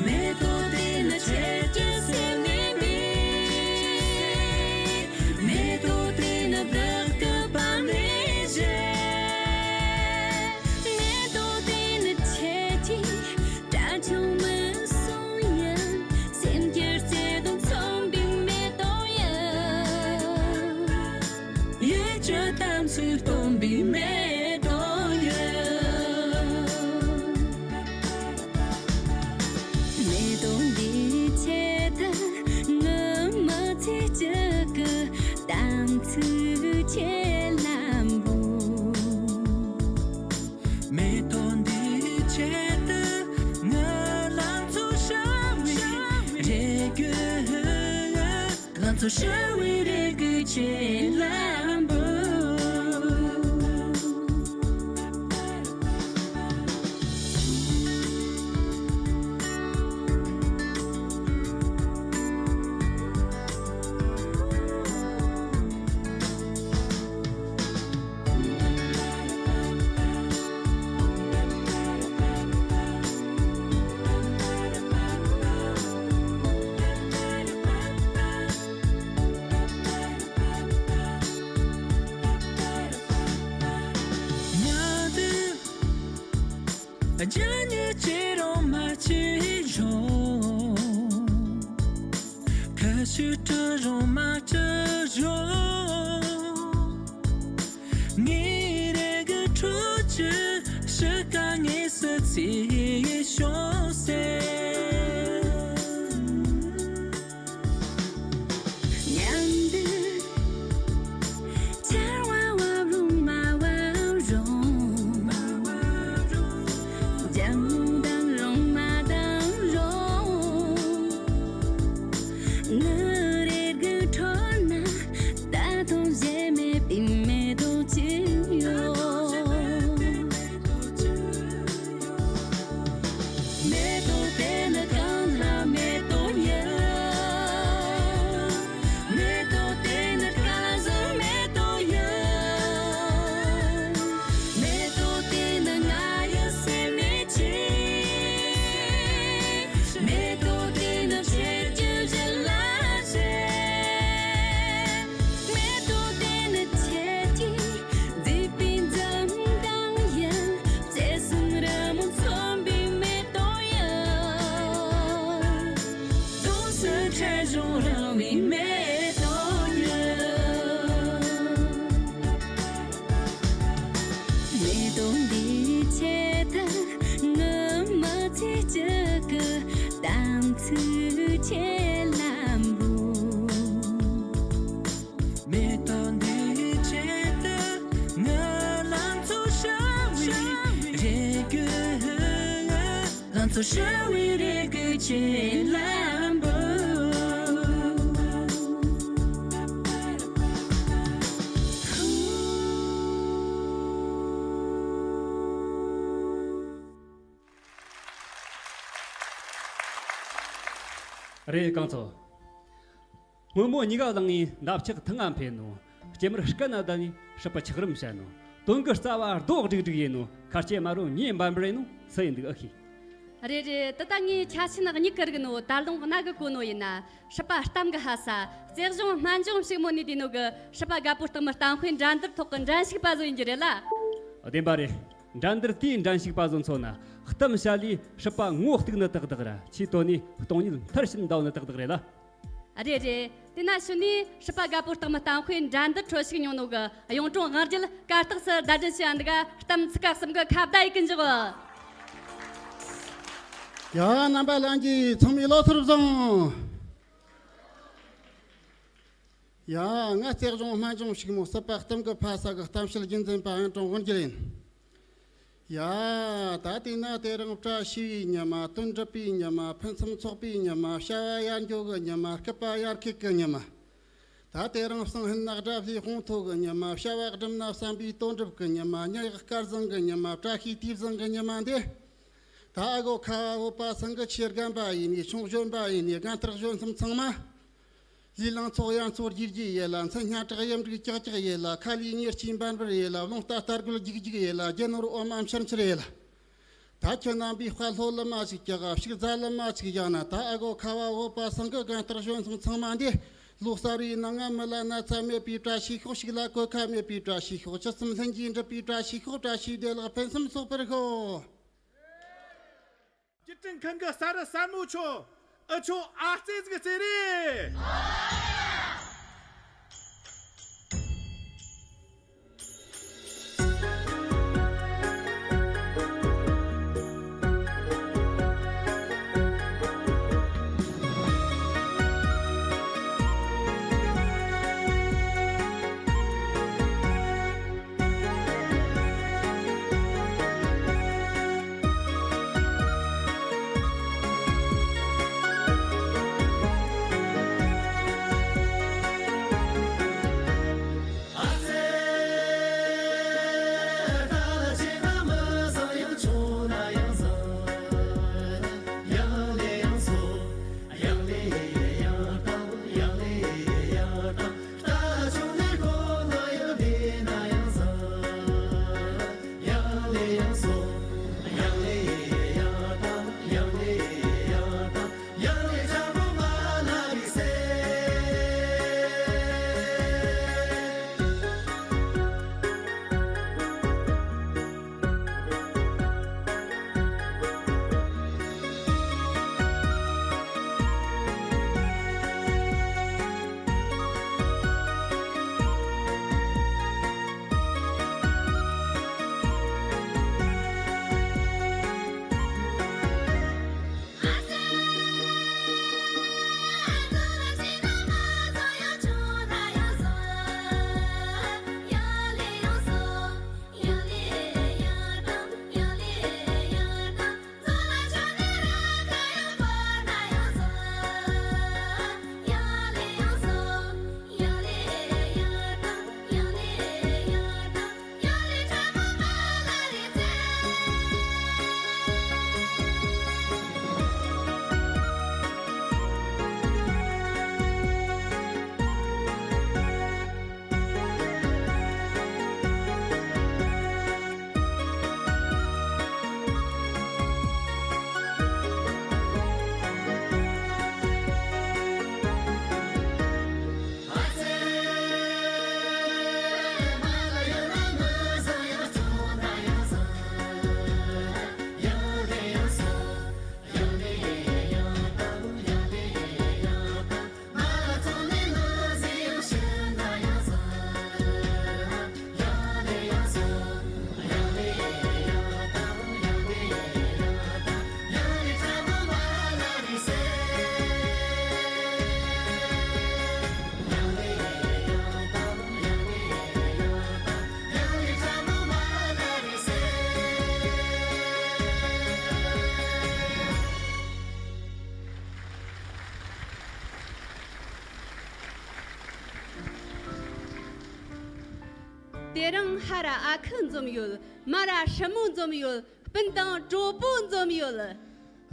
མེ་ཏོག་དེ་ནི་ཆེ་རྒྱུ་སེམས་ནས་འབུད། མེ་ཏོག་དེ་ནི་བདག་གི་བ་ནས་བཞད། མེ་ཏོག་དེ་ནི་ཆེ་རྒྱུ་དགྲ་བཅོམ་མི་གསུང་ཡིན། སེམས་ཀྱི་བརྩེ་དུང་མཚོན་པའི་མེ་ཏོག་ཡིན། ཡིད་ཀྱི་གཏམ་ཚིག་སྟོན་པའི་མེ་ཏོག་ཡིན། མེ་ཏོག་འདིའི་ཆེད་དུ་ངའི་མི་ཚེ་གཅིག་གི་གཏམ་ཚིག་ཁྱེད་ལ་འབུལ། མེ་ཏོག་འདིའི་ཆེད་དུ་ང་ལང་ཚོ་ཤར་བའི་རེ་སྐུལ། ལང་ཚོ་ཤར་བའི་རེ་སྐུལ་ཁྱེད་ལ་འབུལ། རྒྱ་ཉེ་ཅི་རུང་མ་ཅི་རུང་། ཁ་ཤུ་ཏུ་རུང་མ་ཅི་རུང་། ངའི་རེ་གི་ཁྲོད་ཀྱི་ཤི་ཀ་ངེས་སུ་ཚེ་ཡི་ཤོང་སེ། མཉམ་དུ་ཆར་བ་བབས་རུང་མ་བབས་རུང་། ལྗང་མོ་ལྡང་རུང་མ་ལྡང་རུང་། ངའི་རེ་སྒུག་ཁྲོད་ན་ད་དུང་གཞན་མེད་པའི་མེ་ཏོག་ཅིག་ཡོད། མེ་ཏོག་དེ་ནི་གང་ལ་མེ་ཏོག་ཡིན། མེ་ཏོག་དེ་ནི་གང་ཟག་མེ་ཏོག་ཡིན། མེ་ཏོག་དེ་ནི་ང་ཡི་སེམས་ནས་ཆེ། མེ་ཏོག་དེ་ནི་ཆེ་རྒྱུ་བཞིན་ལ་ཆེ། མེ་ཏོག་དེ་ནི་ཆེ་རྒྱུ་མཛེས་པའི་འཛུམ་མདངས་ཡིན། བརྩེ་སེམས་རི་མོ་མཚོན་པའི་མེ་ཏོག་ཡིན། དུས་སུ་འཕྲལ་བྱུང་རིང་བའི་མེ་ཏོག་ཡིན། མེ་ཏོག་འདིའི་ཆེད་དུ་ངའི་མི་ཚེ་གཅིག་གི་གཏམ་ཚིག་ཁྱེད་ལ་འབུལ། མེ་ཏོག་འདིའི་ཆེད་དུ་ང་ལང་ཚོ་ཤར་བའི་རེ་སྐུལ། ལང་ཚོ་ཤར་བའི་རེ་སྐུལ་ཁྱེད་ལ་འབུལ། རེད། གང་ཚོ། སྔོན་མོ་གཉིས་ཀ་བླངས་ངས་འདབ་ཆགས་ཐང་ང་འཕེན་ནོ། སྐྱེ་དམར་སྐེ་ན་བསྡད་ནས་སྲིད་པ་ཆགས་རིམ་བཤད་ནོ། དོན་གྱི་རྩ་བ་རྡོ་སྒྲིག་སྒྲིག་ཡིན་ནོ། ཁ་སྐྱེ་དམར་རོ་ཉེ་འབར་འབར་ཡིན་ནོ། སུ་ཡིན་འདུག་ཨ་ཤེས། རེད་རེད། ད་ལྟ་ངས་ཆ་ཆེན་གཉིས་ཀྱི་རིག་ནོ། ད་ལུང་རྣ་གི་གོ་ནོ་ཡིན་ན། སྲིད་པ་གཏམ་གྱི་ཕ་ས། རྩེ་གཞུང་སྨན་ལྗོངས་ཕྱུག་མོ་ནས་བསྡུས་ནོ་གི་སྲིད་པ་རྒད་པོ་སྟག་མི་གཏམ་དཔེ་འགྲན་བསྡུར་ཐོག་གི་འགྲན་ཞུགས་པ་ཟོ་ཡིན་རྒྱུ་རེད་ལ། བདེན་པ་རེད། འགྲན་བསྡུར་དེའི་འགྲན་ཞུགས་པ་ཚོ་མཚོན་ན། གཏམ་བཤད་ལས་སྲིད་པ་ངོ་གཏུག་ནི་ཏག་ཏག་ར། ཆེས་དོན་ནས་སྟོང་ཉིད་མཐར་ཕྱིན་འདའ་ནི་ཏག་ཏག་རེད་ལ། རེད་རེད། དེ་ན་ཞུ་ནས་སྲིད་པ་རྒད་པོ་སྟག་མི་གཏམ་དཔེ་འགྲན་བསྡུར་ཁྲོད་ཞུགས་མྱོང་ནོ་གི་གཡུང་དྲུང་དབང་རྒྱལ་གར་སྟེགས་སུ་བརྡ་འཕྲིན་ཞུ་ཡ་འདུག་ག་གཏམ་ཚིག་ཁ་གསུམ་གི་ཁ་བརྡ་ཡི་གི་འཇོག་ཡ། རྣམ་པ་ལྷན་རྒྱས་ཚང་མས་བློ་གསར་བཟང་། ཡ། ང་རྩེ་གཞུང་སྨན་ལྗོངས་ཕྱུག་མོ་སྲིད་པ་གཏམ་གྱི་ཕ་ས་གི་གཏམ་བཤད་རྒྱུན་འཛིན་པ་གཡུང་དྲུང་དབང་རྒྱལ་ཡིན། ཡ། ད་དེ་ན་དེ་རིང་བཀྲ་ཤིས་པའི་ཉི་མ། དོན་འགྲུབ་པའི་ཉི་མ། ཕུན་སུམ་ཚོགས་པའི་ཉི་མ། བྱ་བ་ཡར་འགྱོ་གི་ཉི་མ། སྐུད་པ་ཡར་ཁུག་གི་ཉི་མ། ད་དེ་རིང་སང་ཧིན་ནག་དགྲ་བླའི་དཔུང་མཐོ་གི་ཉི་མ། བྱ་བ་སྒྲུབ་ན་བསམ་པའི་དོན་འགྲུབ་གི་ཉི་མ། ཉ་གཡག་སྐལ་བཟང་གི་ཉི་མ། བཀྲ་ཤིས་དུས་བཟང་གི་ཉི་མ་འདི། ད་ཨ་གོ་ཁ་བ་བོད་པ་ཚང་གི་ཆེ་རྒན་པ་ཡིན་ནས། ཆུང་གཞོན་པ་ཡིན་ནས། རྒན་དར་གཞོན་གསུམ་ཚང་མ། ལུས་ལང་ཚོགས་གཡང་ཚོགས་རྒྱུག་རྒྱུག་ཡེ་ལ། མཚན་སྙན་གྲགས་གཡུ་འབྲུག་ཀྱག་ཀྱག་ཡེ་ལ། ཁ་ལས་ཉེར་གཅིག་འབར་འབར་ཡེ་ལ། རླུང་རྟ་རྟ་རྒོད་རྒྱུག་རྒྱུག་ཡེ་ལ། རྒྱ་ནོར་འོ་མ་འཕྱུར་འཕྱུར་ཡེ་ལ། ད་ཁྱེད་རྣམ་པའི་དཔའ་ལྷོད་ལ་མ་ཞིག་ཀྱག་ཕྱུགས་རྫ་ལ་མ་ཞིག་བཞག་ན། ད་ཨ་གོ་ཁ་བ་འོ་པ་སང་གི་རྒན་རྟགས་གཞོན་སོང་ཚང་མ་འདི། ལོ་གསར་བའི་ནང་ང་མི་ལ་ན་ཚ་མེད་པའི་བཀྲ་ཤིས་ཤོག་ཕྱུགས་ལ་གོད་ཁ་མེད་པའི་བཀྲ་ཤིས་ཤོག་ཇི་ཙམ་ལྷན་གྱིས་འགྲུབ་པའི་བཀྲ་ཤིས་ཤོག་བཀྲ་ཤིས་བདེ་ལེགས་ཕུན་སུམ་ཚོགས་པར་ཤོག་སྤྱི་ཁྲིམས་ཁང་གི་གསར་རུ་གསར་མོ་ཆོ། ཨ་ཆོ་ཨ་རྩེ་ཟིག་རྩེ་རེད། དེ་རིང་ཧར་ཨ་ཁུ་འཛོམས་ཡོད། མར་ཧྲི་མོ་འཛོམས་ཡོད། སྤུན་དང་གྲོགས་པོ་འཛོམས་ཡོད།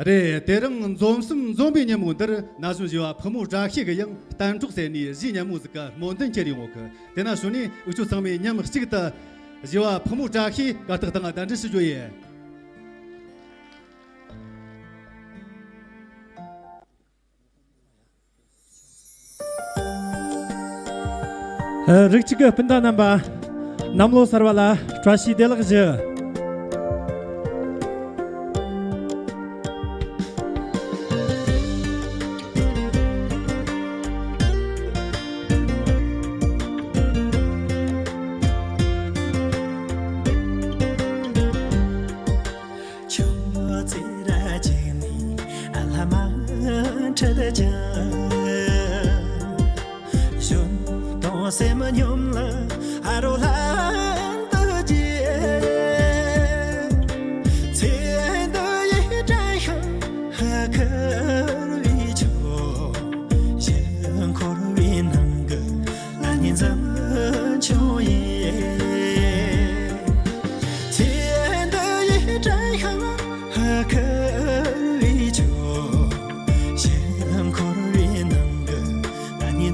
རེད། དེ་རིང་འཛོམས་སམ་འཛོམས་པའི་ཉིན་མོ་འདིར་ན་གཞོན་བཞི་བ་ཕུ་མོ་བཀྲ་ཤིས་ཀྱིས་ཡང་གཏན་གྲོགས་ཟེར་ནས་གཞས་སྙན་མོ་ཟིག་གི་སྨོན་འདུན་ཁྱེར་ཡོང་གི། དེ་ན་གཞུག་ནས་འུ་ཆོ་ཚང་མས་མཉམ་གཅིག་ཏུ་བཞི་བ་ཕུ་མོ་བཀྲ་ཤིས་གར་སྟེགས་སྟེང་གདན་འདྲེན་ཞུ་རྒྱུ་ཡིན། རིགས་གཅིག་གི་སྤུན་ཟླ་རྣམ་པ། གནམ་ལོ་གསར་བ་ལ་བཀྲ་ཤིས་བདེ་ལེགས་ཞུ། ཆུ་ཚེ་ར་ཅིག་ནི་ཨ་ལྷ་མ་ཁྲིད་ཅིང་། གཞོན་དང་སེམས་སྙོམས་ལ་ཨ་རོ་ལྷན་དུ་གྱེས། ཚེ་འདི་ཡི་དྲན་ཤིང་ཁུར་བའི་ཆུ། ཞིང་འཁོར་བའི་ནང་གི་ཨ་ནི་འཛུམ་ཆུང་ཡིན། ཚེ་འདི་ཡི་དྲན་ཤིང་ཁུར་བའི་ཆུ། ཞིང་འཁོར་བའི་ནང་གི་ཨ་ནི་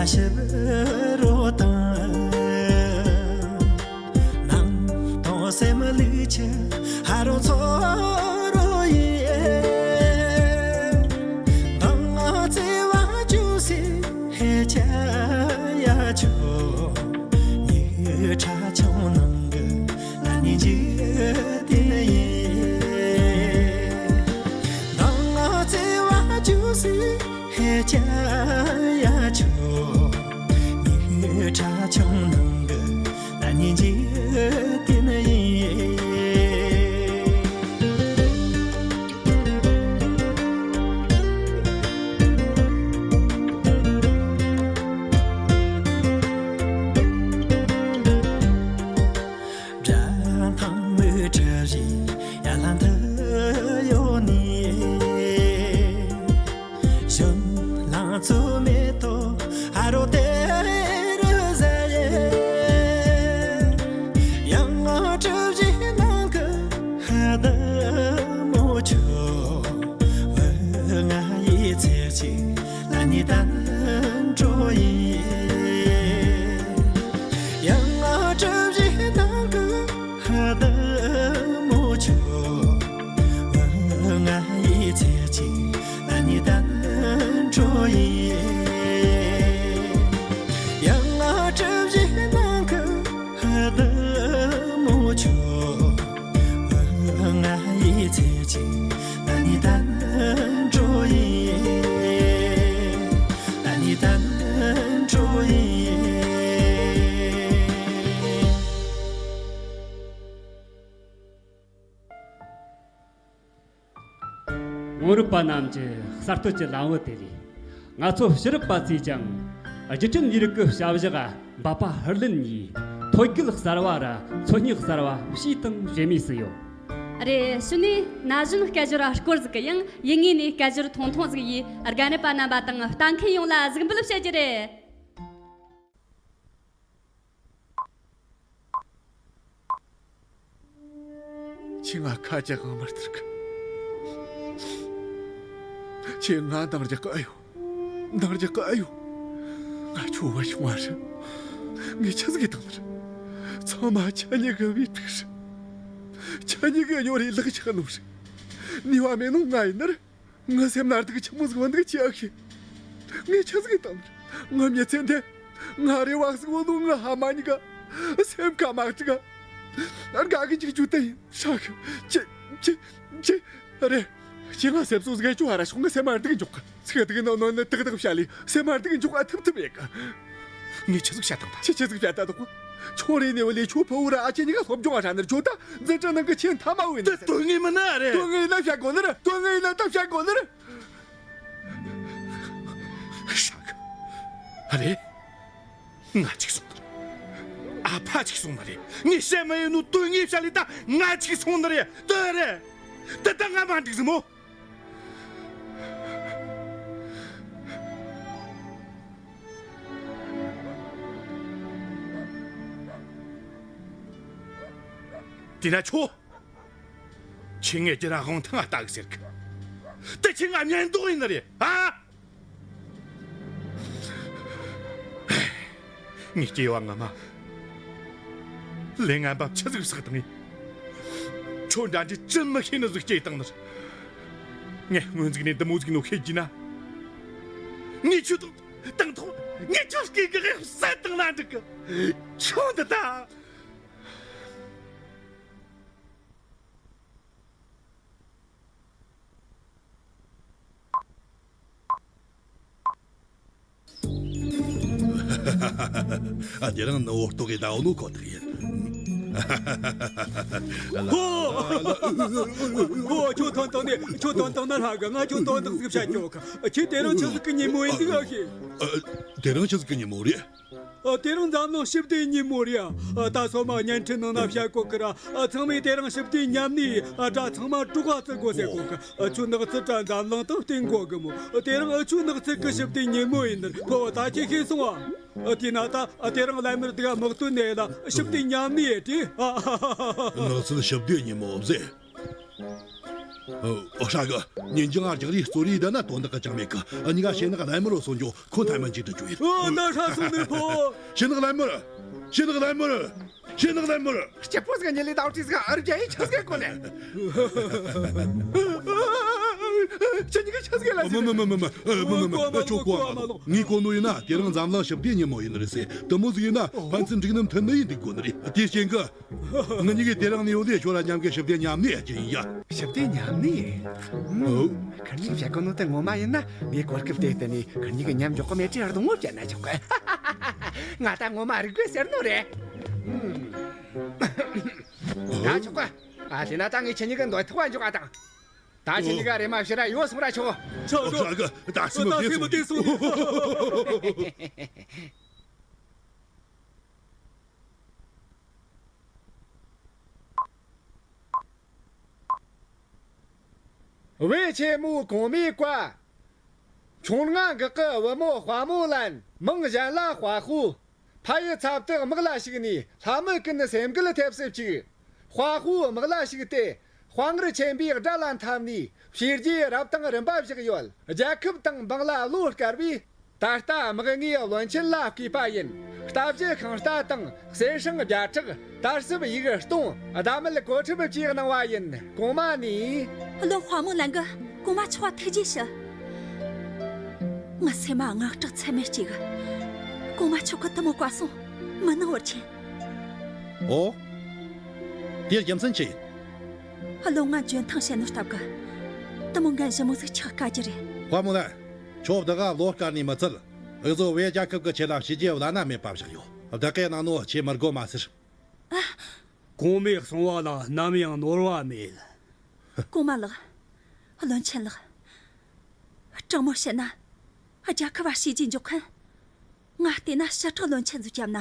ཞིབ་རོ་དང་། ནང་དོན་སེམས་ལུགས་ཆེ་ཧ་རོ་ཚོ་རོ་ཡིན། དང་ང་བརྩེ་བ་ཅུང་ཟད་ཧེ་ཆ་ཡ་ཆོ། ཉི་ཁྲ་ཆུང་ནང་གི་ལ་ནི་འཇིག་རྟེན་ཡིན། དང་ང་བརྩེ་བ་ཅུང་ཟད་ཧེ་ཆ་ཡ་ཆོ། ཉི་ཁྲ་ཆུང་ནང་གི་ལ་ནི་འཇིག་རྟེན་ཡིན། སྒྲ་དང་མི་འདྲ་བའི་ཡ་ལ་འདི་ཡོད་ནི། གཞུང་ལང་ཚོ་མེ་ཏོག་ཨ་རོ་དེ་རུ་ཟ་ཡེ། ཡང་ང་གྲུ་བཞི་ནང་གི་ཧ་ད་མོ་ཆུ། བུ་ང་ཡི་ཚེ་གཅིག་ལ་ནི་དན་འགྲོ་ཡི། ཡང་ང་གྲུ་བཞི་ནང་གི་ཧ་ད་མོ་ཆུ། བུ་ང་ཡི་ཚེ་གཅིག་ལ་ནི་དན་འགྲོ་ཡི། ཡང་ང་གྲུ་བཞི་ནང་གི་ཧ་ད་མོ་ཆུ། བུ་ང་ཡི་ཚེ་གཅིག་ལ་ནི་དན་འགྲོ་ཡི། ལ་ནི་དན་འགྲོ་ཡི། སྔོན་རབས་པ་རྣམས་ཀྱི་གསར་གཏོད་ཀྱི་ལམ་བུ་དེ་ལས། ང་ཚོ་ཕྱི་རབས་པ་ཚོས་ཀྱང་རྒྱུ་འཕྲུལ་ལས་རིགས་ཀྱི་བྱ་བཞག་འབད་པ་ཧུར་ལེན་གྱིས་ཐོད་རྒལ་གསར་བ་ར་འཚོལ་སྙེག་གསར་བ་བྱས་དང་བྱེད་མུས་སུ་ཡོད། རེད། ཕྱི་ནས་ན་གཞོན་སྐད་སྦྱོར་སྐོར་ཟིག་གི་ཡང་ཡིན་ངེས་ནས་སྐད་སྦྱོར་ཐུང་ཐུང་ཟིག་ཡིས་རྒན་རབས་པ་རྣམ་པ་དང་ལྟ་མཁན་ཡོངས་ལ་གཟིགས་འབུལ་བྱེད་རྒྱུ་རེད། ཁྱེད་ང་ཁ་རྒྱག་གང་མར་ཐུར་གི། ཁྱེད་ང་འདང་རྒྱག་གི་ཨ་ཡོ། འདང་རྒྱག་གི་ཨ་ཡོ། ང་ཁྱོད་བ་ཤོང་བ་རེད། ངས་ཆི་ཟིག་གི་བཏང་ནི་རེད། ཚང་མ་ཁྱེད་གཉིས་གི་བའི་ཕིག་རེད། ཁྱེད་གཉིས་གི་ཉོ་རེ་ལག་ཆགས་ནོ་རེད། ནུས་པ་མེད་ནོ་ང་ཡིན་ནི་རེད། ངའི་སེམས་ན་སྡུག་ཆི་མོ་ཟིག་བ་འདུག་ཅི་ཨ་ཁི། ངས་ཆི་ཟིག་བཏང་། ངའི་མྱི་ཚེ་འདི། ང་རེ་བ་ཟིག་བོ་ལུ་ང་ཧ་མ་ཉི་ག། སེམས་ཁ་མ་ཀྲི་ག། དགའ་གི་འཇིག་རྒྱུ་དེ་ཡིན་ཧྲ་གི། ཅི། ཅི། ཅི། རེད། ཅི་ང་སེམས་གསོ་ཟིག་ཅུ་ཧ་ར་ཤོག་ངའི་སེམས་མ་སྡུག་འཇོག་གི། ཚིག་སྡུག་ནོ་ནོ་ནི་ཏག་ཏག་བཤད་ལི་སེམས་མ་སྡུག་འཇོག་ཨ་ཐུབ་ཐུབ་ཡེ་གི། ངས་ཆི་ཟིག་བཤད་དང་ད། ཆི་ཆི་ཟིག་བཤད་ད་དོ། ཁྱོད་རེ་ནས་བ་ལས་ཁྱོད་ཕུ་བོ་ར་ཨ་ཅེ་གཉིས་ཀ་སློབ་སྦྱོང་ཨ་ཧྲ་ནར་ཁྱོད་ད་འཛིན་གྲྭ་ནང་གི་ཆེས་མཐའ་མ་བོ་ཡིན་ནི། དོན་ངེས་མིན་ན་རེད། དོན་ངེས་ཡིན་ན་བཤད་དགོ་ནི་རེད། དོན་ངེས་ཡིན་ན་ད་བཤད་དགོ་ནི་རེད། ཧྲ་གི། ཨ་རེ། ང་གཅིག་སོང་ནི་རེད། ཨ་ཕ་གཅིག་སོང་ནི་རེད། ངས་བཤད་མ་ཡིན་ནོ་དོན་ངེས་བཤད་ལི་ད་ང་གཅིག་སོང་ནི་རེད། དོན་རེད། དེ་ད་ང་མ་འགྲིག་ཟིག་མོ། དེ་ན་ཁྱོད། ཁྱེད་ངས་རྒྱུ་ར་དབང་ཐང་ང་ལྟ་གི་ཟེར་གི། དེ་ཁྱེད་ང་ཉན་འདོགས་ཡིན་ནི་རེད་ཨ། ངས་སྐྱེ་བ་སྔ་མ། ལས་ངན་པ་ཆི་ཟིག་བསགས་བཏང་ངས། ཁྱོད་འདྲ་འདྲའི་ཅི་མི་ཤེས་ནི་ཟིག་སྐྱེས་བཏང་ནི་རེད། ངས་སྔོན་ཟིག་ནས་འདི་མོ་ཟིག་ནོ་ཤེས་རྒྱུ་ན། ངས་ཁྱོད་དང་དང་ཐོག་ངས་ཁྱོད་སྐྱེ་གི་ཧེ་བསད་བཏང་ན་འགྲིག་གི། ཁྱོད་འདི་ད། ཨ། དེ་རིང་ནི་འོ་ལྟོགས་གི་ད་འོ་ནོ་ཁོ་ཐག་ཡིན། ཧོ། ཧོ། ཁྱོད་དོན་དག་ནི་ཁྱོད་དོན་དག་ན་ལྷ་གི། ང་ཁྱོད་དོན་དག་ཟིག་བཤད་ཀྱོག་གི། ཁྱེད་དེ་རིང་ཆི་ཟིག་གི་ཉིན་མོ་ཡིན་འདུག་ཨ་ཤེས། ཨ། དེ་རིང་ཆི་ཟིག་གི་ཉིན་མོ་རེད། ཨ། དེ་རིང་འཛམ་གླིང་ཞི་བདེའི་ཉིན་མོ་རེད་ཨ། ད་སོ་མ་བརྙན་འཕྲིན་ནང་ན་བཤད་གོ་གི་ར། ཨ། ཚང་མས་དེ་རིང་ཞི་བདེའི་མཉམ་གནས་ཨ་དྲ་ཚང་མ་དྲུག་ག་བརྩི་དགོ་ཟེར་གོ་གི། ཨ། ཁྱོད་ནག་ཚི་དྲ་འཛམ་གླིང་དང་བསྟན་གོ་གི་མོ། ཨ། དེ་རིང་ཨ་ཆོའི་ནག་ཚི་གི་ཞི་བདེའི་ཉིན་མོ་ཡིན་ནི་ཕོ་བ་ད་ཁྱེད་ཤེས་སོང་ཨ། ཨ། དེ་ན་ད་ཨ་དེ་རིང་ལམ་མེར་དུ་དམག་དོན་ནས་ལ་ཞི་བདེའི་མཉམ་གནས་ཡེ་དེ་ཨ། ནག་ཚི་ཞི་བདེའི་ཉིན་མོ་ཟེར། ཨོ། ཧྲ་གི། ཉིན་རྒྱང་ང་རྒྱག་རེས་རྩོད་རེས་བསྡད་ན་དོན་དག་གི་ཅང་མེད་གི། འུ་གཉིས་ཀ་ཤེས་ནག་ལན་མི་རོ་སོང་འགྱོ། ཁོ་ཐན་མན་གྱིས་འདྲི་རྒྱུ་ཡིན། ཨོ། ད་ཧྲ་སོང་ནས་ཕོ། ཤེས་ནག་ལན་མི་རོ། ཤེས་ནག་ལན་མི་རོ། ཤེས་ནག་ལན་མི་རོ། སྐྱིད་པོ་ཟིག་ཉིན་ལས་ད་བྲིས་ཟིག་ཨར་རྒྱ་ཡི་ཆི་ཟིག་གོ་ནས། ཁྱེད་གཉིས་ཀ་ཆི་ཟིག་ལ་ཟིག་མི་མི་མི་མི་མི། ཨ། མི་མི་མི། ཨ། ཁྱོད་གོ་བ་མ་ལོག་ངས་གོ་ནོ་ཡིན་ན་དེ་རིང་འཛམ་གླིང་ཞི་བདེ་ཉིན་མོ་ཡིན་ནི་རེད་ཟེར། དེ་མོ་ཟིག་ཡིན་ན་ཕན་ཚུན་འགྲིག་ནི་མཐུན་ནི་ཡིན་འདུག་གོ་ནི་རེད། དེ་རྐྱེན་གི། ང་གཉིས་ཀས་དེ་རིང་ནས་འོ་ལེ་ཁྱོད་ར་མཉམ་གི་ཞི་བདེ་མཉམ་གནས་ཡ་ཅི་ཡིན་ཡ། ཞི་བདེ་མཉམ་གནས། ཨོ། ཁིར་གཉིས་བཤད་གོ་ནོ་དེ་ངོ་མ་ཡིན་ན། ངས་གོ་སྐབས་དེ་བསྟུན་ནས་ཁིར་གཉིས་ཀྱི་མཉམ་འཇོག་གི་མེ་ཁྲི་ཧར་དུ་ངོ་བཅད་ན་ཆོག་གི། ང་ད་ངོ་མ་རིག་པའི་ཟེར་ནོ་རེད། ད་ཆོག་གི། ཨ། དེ་ན་ད་ངས་ཁྱེད་གཉིས་ཀ་འདོད་ཐོག་འཇོག་ག་དང་། ད་ཁྱེད་གཉིས་ཀ་རེམ་མ་ཕྱིར་ར་ཡོང་སོང་ར་ཆོག་ཆོག་ཆོག་ད་སེམས་མ་བདེ་སོང་། བུ་ཆེན་མོ་གོང་མའི་བཀའ། ཁྱུང་ལྔ་འགག་གི་བུ་མོ་དཔའ་མོ་ལན། མིང་གཞན་ལ་དཔའ་ཧུ། ཕ་ཡི་ཚབ་ཏུ་དམག་ལ་ཞུགས་ནས་ལྷ་མི་ཀུན་སེམས་འགུལ་ཐེབས་སུ་བཅུག་དཔའ་ཧུ་དམག་ལ་ཞུགས་ཏེ། དཔའ་ངར་ཆེན་པོའི་དགྲ་ལ་འཐམས་ནས་བྱས་རྗེས་རབ་དང་རིམ་པ་བཞག་ཡོད། རྒྱལ་ཁབ་དང་འབངས་ལ་བློ་དཀར་བས། ད་ལྟ་དམག་དངོས་བློན་ཆེན་ལ་བསྐོས་པ་ཡིན། རྟ་བཞི་ཤིང་རྟ་དང་གསེར་སྲང་བརྒྱ་ཕྲག་དར་ཟབ་ཡིག་སྟོང་། ཟླ་མེད་གོ་ཁྲབ་བཅས་གནང་བ་ཡིན། གོང་མ་ནས། བློན་དཔའ་མོ་ལན་གི། གོང་མ་མཆོག་ལ་ཐུགས་རྗེ་ཞུ། ངའི་སེམས་མ་དངངས་སྐྲག་ཚད་མེད་སྐྱེས་གི། གོང་མ་མཆོག་གི་དེ་མོ་བཀའ་གསུང་མི་གནང་བར་ཁྱེད། ཨོ། དེའི་རྒྱུ་མཚན་ཅི་ཡིན། བློན་ང་འཇོན་ཐང་བཤད་ནོ་སྟབས་གི། དེ་མོ་འགན་ཞིབ་མོ་ཟིག་ཆགས་དཀའ་རྒྱུ་རེད། དཔའ་མོ་ལན། ཁྱོད་བདག་ག་བློ་དཀར་ནས་མི་ཚུད། འུ་ཚོ་བོད་རྒྱལ་ཁབ་ཀྱི་ཆེད་ལ་བྱས་རྗེས་བླ་ན་མེད་པ་བཞག་ཡོད། བདག་གིས་གནང་ནོ་ཁྱེད་མི་དགོས་མ་ཟེར། གོང་མས་གསུང་བ་ལ་ནམ་ཡང་ནོར་བ་མེད། གོང་མ་ལགས། བློན་ཆེན་ལགས། དྲང་མོ་བཤད་ན། རྒྱལ་ཁབ་བ་བྱས་རྗེས་འཇོག་མཁན། ང་བལྟས་ན་ཞི་དྲག་བློན་ཆེན་ཚོ་རྒྱབ་ན་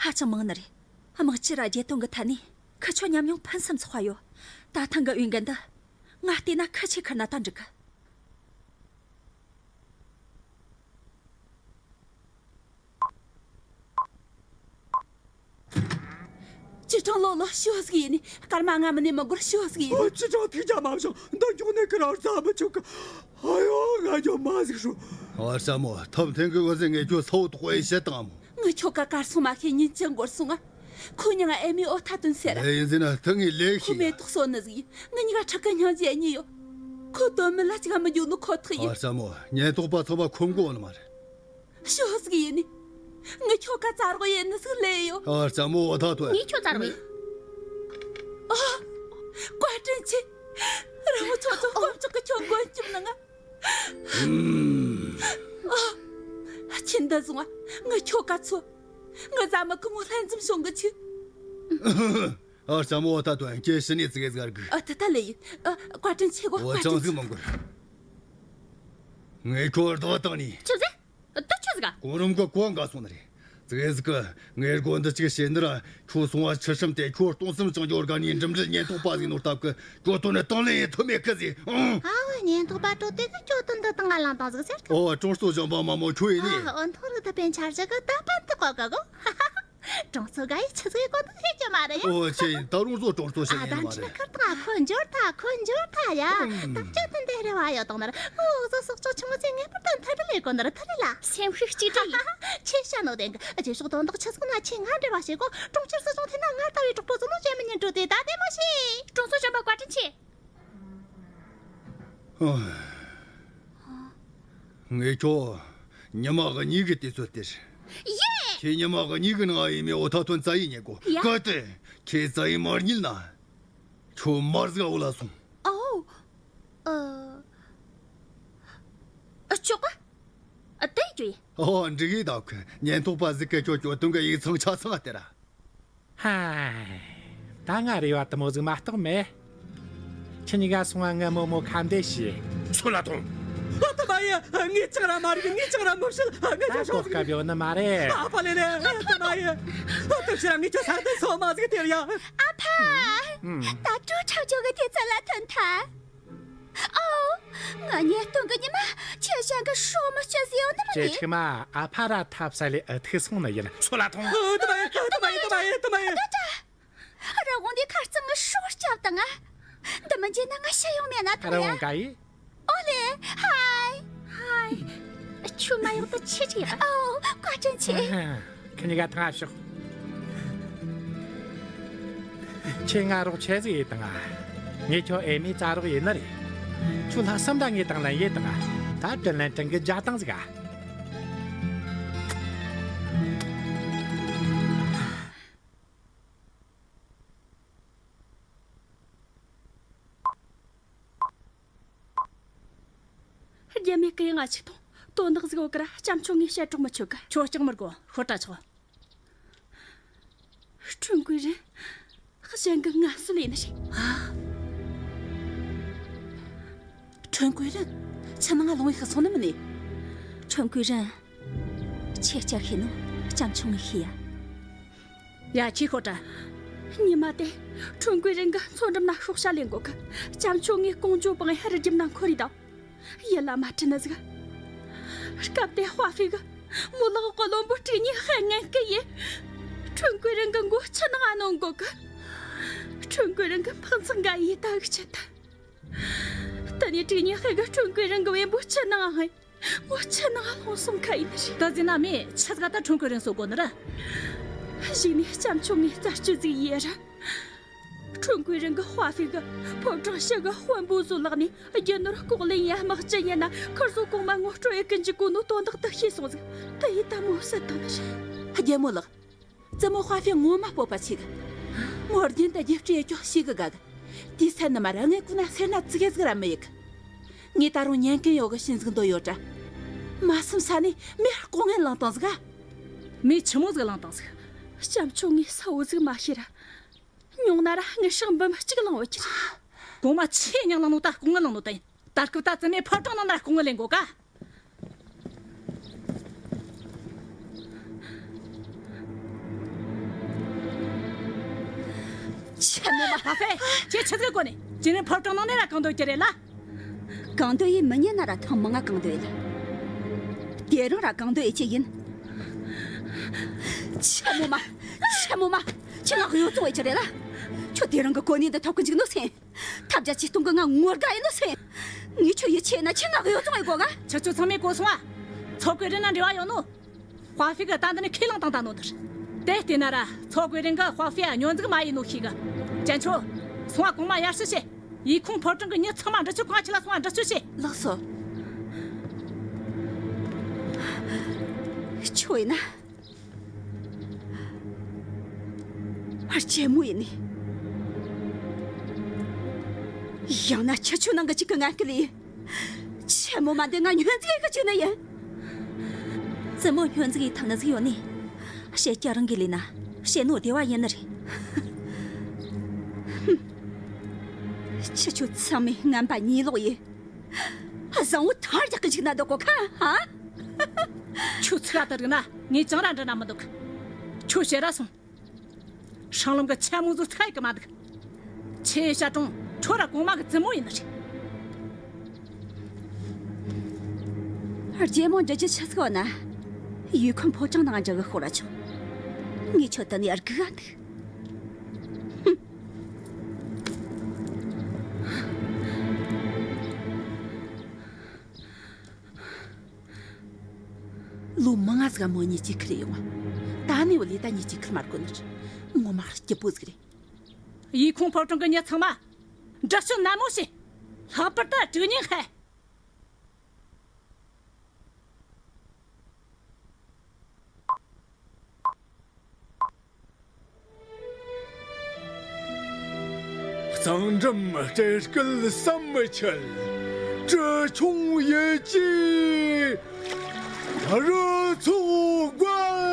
ཧ་ཅང་མང་ནི་རེད། དམག་སྤྱི་ར་རྒྱལ་དོན་གི་ཐད་ནས་ཁི་ཆོ་ཉམས་མྱོང་ཕུན་སུམ་ཚོགས་པ་ཡོད། ད་ཐེངས་གི་འོས་འགན་འདི་ང་བལྟས་ན་ཁི་ཆོས་ཁུར་ན་ད་འགྲིག་གི། ཅི་ཀྲང་ལོ་ལོ་ཤོད་ཟིག་ཡིན་ནི། སྐར་མ་ལྔ་མིན་ནི་མི་འགོར་ཤོད་ཟིག་ཡིན་ནི། ཨོ། ཅི་ཀྲང་ཐུགས་རྒྱལ་མ་བཞེངས། འདི་མགྱོགས་ནས་ཁུར་ར་བཟའ་མི་ཆོག་གི། ཨ་ཡོ། ང་ཇོ་མ་ཟིག་ཧྲུ། ཨ། ཧར་ས་མོ། ཐབས་མཐུན་གི་འོ་ཟེ་ངས་ཁྱོད་ས་བོ་དོག་པ་ཡི་བཤད་བཏང་མོ། ངི་ཁྱོ་ག་གར་སོང་མ་ཤེས་ཉིན་ཅི་འགོར་སོང་ང་། ཁོ་མྱིང་ཨེ་མི་ཨོ་ཐ་དོན་ཟེར། ཨེ་ཡིན་ཟེར་ན་ཐུག་ངའི་ལས་ཤིག་ཁོ་མེ་ཏོག་སོ་ནི་ཟིག་ཡིན། ངི་གཉིས་ཀ་ཕྲུ་གུ་སྙིང་རྗེ་གཉིས་ཡོད། ཁོ་དོན་མི་ལ་ཅིག་མི་འཇུག་ནི་ཁོ་ཐག་ཡིན། ཨ་ས་མོ། ཉེན་རྟོག་པ་ཚང་མ་ཁོམ་གོ་ནི་མ་རེད། ཤོ་ཟིག་ཡིན་ནི། ངི་ཁྱོ་ག་རྩ་རོགས་ཡིན་ནི་ཟིག་ལས་ཡོད། ཨ་ས་མོ་ཨོ་ཐ་དོན། ངི་ཁྱོ་རྩ་རོགས་ཡིན། ཨ། བཀའ་དྲིན་ཆེ། རི་མོ་ཚོ་ཚོ་དཀོན་མཆོག་གི་ཁྱོ་མགོན་སྐྱབས་གནང་ང་། ཨ། ཁྱིམ་འདི་བཟུང་ང་། ངི་ཁྱོ་ག་ཚོ། ངི་བཟའ་མི་ཀུ་མོ་ལྷན་འཛོམས་བྱུང་གི་ཆུ། ཨ་ས་མོ་ཨོ་ཐ་དོན་ཁྱེད་ཕྱི་ནས་ཙི་གེ་ཟིག་ག་རྒུ། ཨ་ད་ད་ལེ་ཡིན། ཨ། བཀའ་དྲིན་ཆེ་གོ། བཀའ་དྲིན་ཆེ། ཅང་ཟིག་མི་འགོར། ངས་ཁྱོད་རྡོག་བཏང་ནི། ཆི་ཟེ། ད་ཆི་ཟིག་ག་གོང་རིམ་གི་གོ་འགའ་སོང་ནི་རེད། ཙི་གེ་ཟིག་གི། ངས་སྒོ་འདི་གཅིག་བྱས་ནི་ར། ཁྱོད་སོང་བ་ཆི་ཧྲིམ་དེ་ཁྱོད་སྟོང་སེམས་བཅིངས་འགྱོ་དགའ་ནི་འགྲིམ་འགྲུལ་ཉེན་རྟོག་པ་ཟིག་ནོར་སྟབས་གི། ཁྱོད་དོན་ནི་དང་ལེན་ཡེ་ཐུབ་མེད་གི་ཟིག་ཨང་། ཨ་བ། ཉེན་རྟོག་པ་དྲོ་དེ་གི་ཁྱོད་དོན་འདི་དང་ང་ལང་དང་ཟིག་ཟེར་གི། ཨོ། ཀྲོང་གསོ་གཞོན་པ་མ་མོ་ཁྱོད་ཡིན་ནི། ཨ། འོ་མཐོ་རིག་ད་པན་ཆར་ཞིག་གི་ད་པན་དུ་གོ་གི་གོ། ཀྲུང་ཚོ་ག་ཡི་ཆི་ཟིག་གོ་འདུག་ཤེས་ཀྱི་མ་རེད་ཡ། ཨོ་ཆེ་ཡིན། ད་རུང་བཟོ་ཀྲུང་ཚོ་ཤེས་ཨ་ཉན་ད་མ་འདྲི་རེད། ཁར་དང་ཁོ་འབྱོར་ཐ་ཁོ་འབྱོར་ཐ་ཡ། ཨུམ། ད་ཅི་ཐུན་དེ་རེ་བ་ཡོད་དང་ནར། ཨོ་བཟོ་སོག་ཅོག་ཆུང་ཚེ་ངེས་པར་དུ་མཐར་ལས་གོ་ནར་ཐར་ལ། སེམས་ཤུགས་གཅིག་སྒྲིལ་ཡིན། ཆེ་ཤ་ནོ་དེང་གི་རྗེས་ཕྱོགས་དོན་དག་ཆི་ཟིག་ན་ཆེ་ང་འབྲེལ་བ་བྱེད་གོ། གྲོང་ཁྱེར་སྲིད་གཞུང་ཐད་ན་ང་ལྟ་བུའི་གྲོགས་པོ་ཟིག་ནོ་བྱེད་མི་ཉན་འགྲོ་དེ་ད་དེ་མོ་ཤེས། ཀྲུང་ཚོ་གཞོན་པ་བཀའ་དྲིན་ཆེ། ངས་ཁྱོད་ཉི་མ་གཉིས་ཀྱི་དུས་ཚོད་སྟེར། ཡེ། ཁྱེད་ཉི་མ་གཉིས་ཀྱི་ནང་ཨེ་མི་ཨོ་ཐ་ཐོན་རྩ་ཡི་ཉེ་གོ། ཡ། གལ་ཏེ་ཁྱེད་རྩ་ཡི་མར་ཉིལ་ན། ཁྱོད་མར་ཟིག་འོ་ལ་སོང་། ཨོ། ཨ། ཨ། ཆོག་ག་ཨ། དེ་ཡོད། ཨོ། འགྲིག་གི་ད་ཁོ་ཉེན་རྟོག་པ་ཟིག་གི་ཁྱོད་གྱོད་དོན་གི་ཡིག་ཚང་ཆ་ཚང་སྟེར་ར། ཧ། ད་ང་རེ་བ་དེ་མོ་ཟིག་མ་གཏོགས་མེད། ཁྱེད་གཉིས་ཀ་སོང་ང་ངའི་རྨོ་མོ་ཁ་འདེད་བྱོས། ཚུར་ལ་ཐོངས། ཨ་ད་མ་ཡེ། ངས་ཅང་ར་མ་རིག་ངས་ཅང་ར་མི་ཤེས། ངས་ད་ཅང་གོ་ཤོད་སྐབས་ཡོད་ནི་མ་རེད། ཨ་ཕ་ལེ་ལེ། ཨ་ད་མ་ཡེ། ཨ་ད་ཕྱིར་ངས་ཁྱོད་ས་ད་སོ་མ་ཟིག་སྟེར་ཡ། ཨ་ཕ། ཨུམ། ད་ཀྲུའུ་ཁྲབ་ཅོ་གི་དེ་ཚོ་ལ་ཐོན་ཐལ། ཨོ། ང་ཉེས་རྟོན་གི་ཉི་མ་ཁྱེད་གཞན་གི་ཧྲོ་མི་སྤྱོད་ཟེར་ཡོད་ནི་མ་ཅེ་རེད། ཆིག་མ་ཨ་ཕ་ར་ཐབས་ས་ལས་ཨ་ཐུག་སོང་ནི་ཡིན། སོ་ལ་ཐོངས། ཨ་ད་མ་ཡེ། ཨ་ད་མ་ཡེ། ད་མ་ཡེ། ད་མ་ཡེ། ད་ད། ར་དགོང་དེ་ཁ་རྩང་ངི་ཧྲོ་སྐྱབས་དང་ང་། འདི་མི་བརྗེད་ན་ང་ཤི་ཡོང་མེད་ན་ཐང་ཡ། ར་བོང་ཀ་ཡིས། ཨོ་ལེ། ཧའི། ཧའི། ཁྱོད་མ་ཡོང་དུ་ཆི་ཆི་ཡ། ཨོ། བཀའ་དྲིན་ཆེ། ཁྱེད་གཉིས་ཀ་ཐང་ང་ཤོག་ཁྱེད་ང་རོགས་ཆེ་ཟིག་ཡེད་དང་ང་། ངས་ཁྱོད་ཨེ་མའི་རྩ་རོགས་ཡིན་ནི་རེད། ཁྱོད་ལྷག་བསམ་དང་ངས་དང་ལེན་ཡེད་དང་ང་། ད་དྲིན་ལན་དྲན་གི་རྒྱག་དང་ཟིག་ཨ། རྒྱ་མི་སྐད་ང་ཆིག་ཐོང་དོན་དག་ཟིག་ཡོད་གི་ར། ལྕམ་ཆུང་ངས་བཤད་གྲོགས་མི་ཆོད་གི། ཁྱོད་སྐྲག་མི་དགོས། ཤོད་དྲ་ཆོག་ཁྲུན་ཀུའི་རིན་གཞན་གི་ངན་སུ་ལས་ནི་རེད། ཧ། ཁྲུན་ཀུའི་རིན་ཆུ་ནང་ང་ལོང་བའི་ཤི་སོང་ནི་མིན་ནི། ཁྲུན་ཀུའི་རིན་ཁྱེད་ཅག་ཤེས་ནོ། ལྕམ་ཆུང་ངས་ཤེས་ཡ། ཡ། ཁྱེད་ཤོད་དྲ། ཉི་མ་དེ་ཁྲུན་ཀུའི་རིན་གི་མཚོ་འགྲམ་ན་ཤོག་བྱ་ལེན་གོ་གི། ལྕམ་ཆུང་ངས་ཀོང་ཇོ་པང་ཧ་རི་རྒྱབ་ན་འཁོར་རེ་དང་། ཡིད་ལ་མ་དྲན་ནི་ཟིག་སྐབས་དེ་ཧྭ་ཧྥེ་གི་མོ་ལག་གི་བློན་པོ་དྲུག་གཉིས་ཧ་ངན་སྐད་ཡིན། ཁྲུན་ཀུའི་རིན་གི་མགོ་ཆུ་ནང་ང་ནོན་གོ་གི། ཁྲུན་ཀུའི་རིན་གི་འཕག་འཚག་འགའ་ཡིས་ད་གི་ཆད་ད། དེ་ནས་དྲུག་གཉིས་ཧ་གི་ཁྲུན་ཀུའི་རིན་གི་བེམ་པོ་ཆུ་ནང་ང་ཧ། མོ་ཆུ་ནང་ང་ལྷུང་སོང་ཁ་ཡིན་ནི་རེད། ད་ཟིན་ན་མི་ཆི་ཟིག་ད་ཁྲུན་ཀུའི་རིན་གསོད་དགོ་ནི་ར། གཞིགས་ནས་ལྕམ་ཆུང་ངས་རྩད་གཅོད་ཟིག་ཡེད་ར། ཁྲུན་ཀུའི་རིན་གི་ཧྭ་ཧྥེ་གི་ཕོ་བྲང་ཕྱི་གི་དཔོན་པོ་ཚོའི་ལག་ནས་རྒྱུ་ནོར་ལྐོག་ལེན་ཡ་དམག་སྤྱི་ཡིན་ན་ཁིར་ཚོ་གོང་མ་ངོ་སྤྲོད་ཡེད་གི་འཇུག་གོ་ནོ་དོན་དག་དེ་ཤེས་སོང་ཟིག་དེ་ཡིས་ད་མོ་བསད་བཏང་ནི་རེད། རྒྱལ་མོ་ལགས། བཙུན་མོ་ཧྭ་ཧྥེ་ངོ་མ་སྤོབས་པ་ཆེ་གི། མོ་རྒྱུན་དུ་རྒྱབ་སྐྱོར་ཡེད་རྒྱུ་ཤེས་གི་དགའ་གི། དེའི་སེམས་ནི་མ་ར་ངའི་ཀུན་ན་སེར་སྣ་ཙི་གེ་ཟིག་ར་མི་ཡེད་གི། ངས་ད་རུང་ཉན་མཁན་ཡོད་གི་བྱིན་ཟིག་འདོད་ཡོད་དྲ། མ་བསམ་ས་ནས་མོས་ལྐོག་རྔན་བླངས་བཏང་ཟིག་ཨ། མོས་ཆི་མོ་ཟིག་བླངས་བཏང་ཟིག་ལྕམ་ཆུང་ངས་གསལ་བོ་ཟིག་མ་ཤེས་ར། ཉུང་ན་ར་དངུལ་ཧྲག་འབུམ་གཅིག་བླངས་ཡོད་ཀྱི་རེད། གོང་མ་ཆེས་སྙིང་ལང་ནོ་ད་ལྐོག་རྔན་བླངས་ནོ་ད་ཡིན། ད་སྐབས་ད་བཙུན་མོའི་ཕོ་བྲང་ནང་ན་ལྐོག་རྔན་ལེན་གོ་ག་ཆི་མོ་མ། ཧྭ་ཧྥེ། ཁྱེད་ཆི་ཟིག་གོ་ནས་ཇི་ནས་ཕོ་བྲང་ནང་ནས་ར་གང་འདོད་ཀྱི་རེད་ལ། གང་འདོད་ཡིན་མི་ཉན་ན་ར་ཐེངས་མང་ང་གང་འདོད་ཡིན། དེ་རིང་ར་གང་འདོད་ཡིན་ཅི་ཡིན། ཆི་མོ་མ། ཆི་མོ་མ། ཁྱེད་ང་གཡོ་བཙོང་བའི་ཆི་རེད་ལ། ཁྱོད་དེ་རིང་གི་གོ་གནས་འདི་ཐོབ་གི་འཇུག་ནོ་སེམས། ཐབས་བརྒྱ་ཇུས་སྟོང་གི་ང་ངོ་དགའ་ཡིན་ནོ་སེམས། ངས་ཁྱོད་ཡིད་ཆེས་ན་ཁྱེད་ང་གཡོ་བཙོང་བའི་གོ་ག་ཁྱེད་ཚོ་ཚང་མས་གོ་སོང་ཨ། ཚོ་གོས་རི་ན་འབྲེལ་བ་ཡོད་ནོ། ཧྭ་ཧྥེ་གི་ད་འདི་ནས་ཁས་བླངས་བཏང་ད་ནོ་དེར། དེ་བལྟས་ན་ར་ཚོ་གོས་རི་གི་ཧྭ་ཧྥེ་ཨ་ཉོན་འཛུགས་མ་ཡིན་ནོ་ཤེས་གི། ཅན་ཆོ། སོང་ཨ་གོང་མ་ཡར་ཞུ་བྱེད། ཡུས་ཁུང་ཕོ་བྲང་གི་མྱི་ཚང་མ་འདྲི་ཆོག་གང་ཆི་ལ་སོང་ཨ་འདྲི་ཆོག་བྱེད། ལགས་སོ། ཁྱོད་ཡིན་ན། རྒྱལ་མོ་ཡིན་ནི། ཡང་ན་ཁྱེད་ཆོ་ནང་གི་གཅིག་གི་ངན་སྐུལ་ཡིན། ཆི་མོ་མ་འདི་ང་སྙོན་འཛུགས་ཡེད་གི་བཅུག་ནི་ཡིན། བཙུན་མོ་སྙོན་འཛུགས་ཡེད་ཐུབ་ནི་ཟིག་ཡོད་ནི། ཤེད་སྐྱ་རང་གི་ལས་ན་ཤེད་ནོ་བདེ་བ་ཡིན་ནི་རེད། ཁྱེད་ཆོ་ཚང་མས་ངན་པ་ཉེས་ལོག་ཡིན། བཟང་བོ་ཐང་རྒྱག་གི་འཇུག་ན་འདོད་གོ་ཁ་ཧ། ཁྱོད་ཚིག་ལ་དུ་རིག་ན་ངས་ཅང་ར་འདྲི་ན་མི་འདུག་ཁྱོད་བཤད་ར་སོང་། སྲང་ལམ་གི་ཆ་མོ་ཟོ་ཚ་ཡི་གི་མ་འདུག་ཆེ་ཡི་ཤ་གྲོང་ཁྱོད་ར་གོང་མ་གི་བཙུན་མོ་ཡིན་ནི་རེད། རྒྱལ་མོ་འདྲི་རྒྱུ་ཆི་ཟིག་ཡོད་ན། ཡུས་ཁུང་ཕོ་བྲང་ནང་འདྲི་གི་ཤོག་ར་ཆོག་ངས་ཁྱོད་དུ་ནས་སྒུག་ག་འདུག་ལོ་མང་ང་ཟིག་མོ་གཉིས་ཀྱིས་ཁུར་ཡོང་བ། ད་ནས་བ་ལས་ད་གཉིས་ཀྱིས་ཁུར་མ་དགོས་ནི་རེད། ངོ་མ་སྐྱིད་པོ་ཟིག་རེད། ཡུས་ཁུང་ཕོ་བྲང་གི་མྱི་ཚང་མ་འདྲི་གཅོད་ནན་མོ་བྱེད། ལྷག་པར་དུ་དྲུག་ཉིན་ཧེ། གཙང་འགྲམ་སྤྲེལ་སྐུད་བསམ་མི་ཁྱད། གྲི་ཆུང་ཡིད་ཀྱིས་རི་ཚོགས་རྒོལ།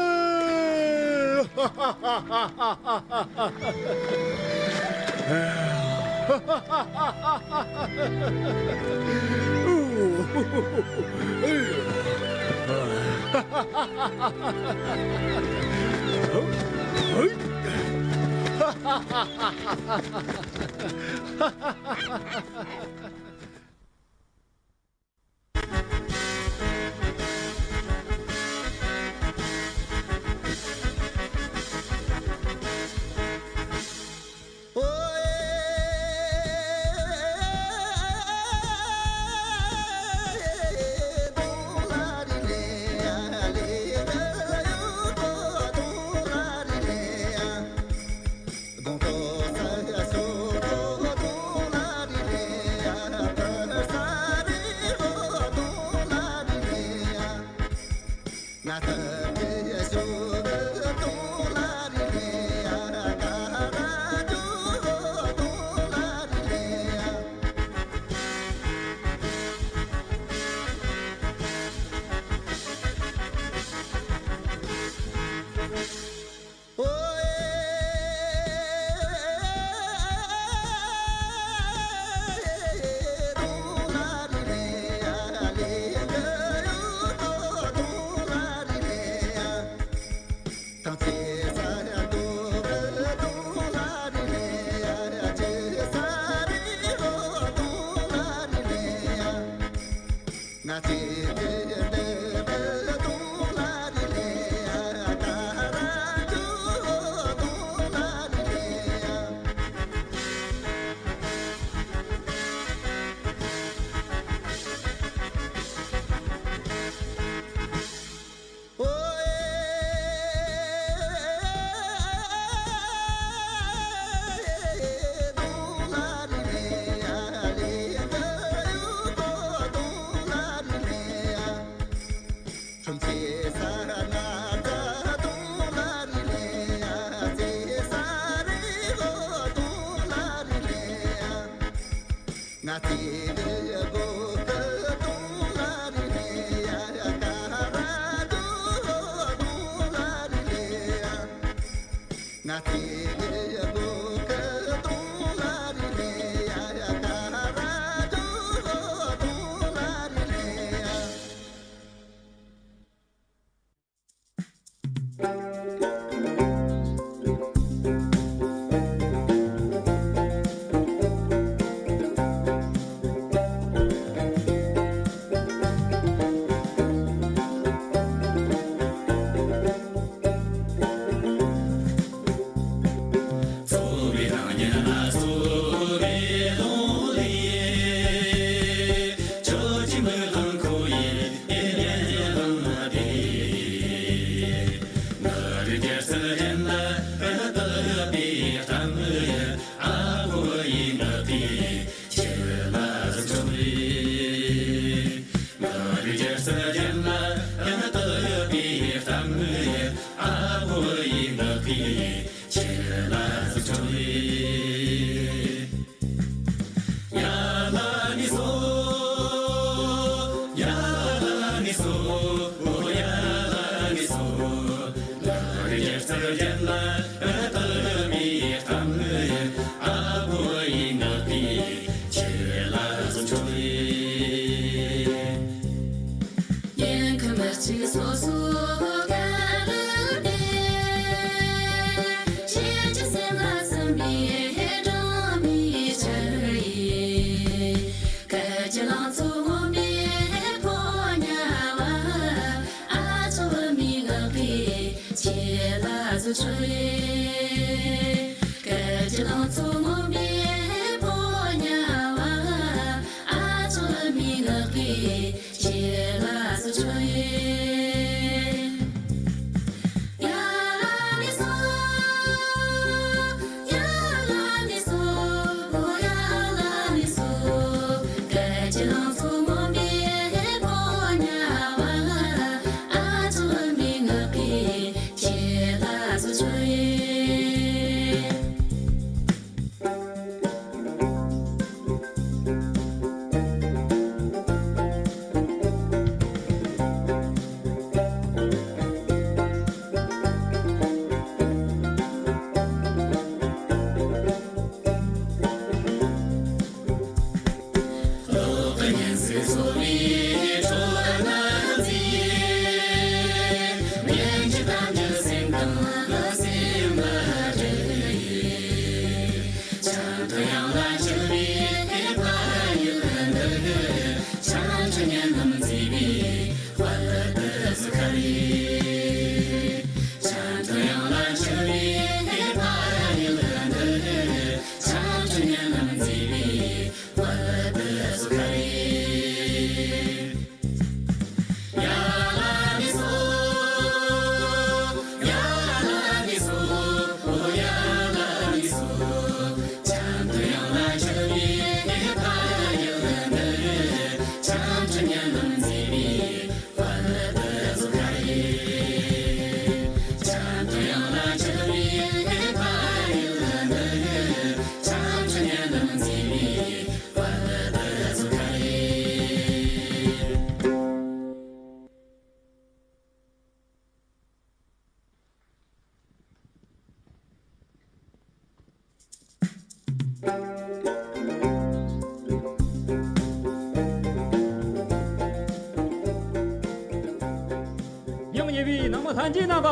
ཉམས་ཉེ་བའི་ནང་མི་ལྷན་རྒྱས་རྣམ་པ།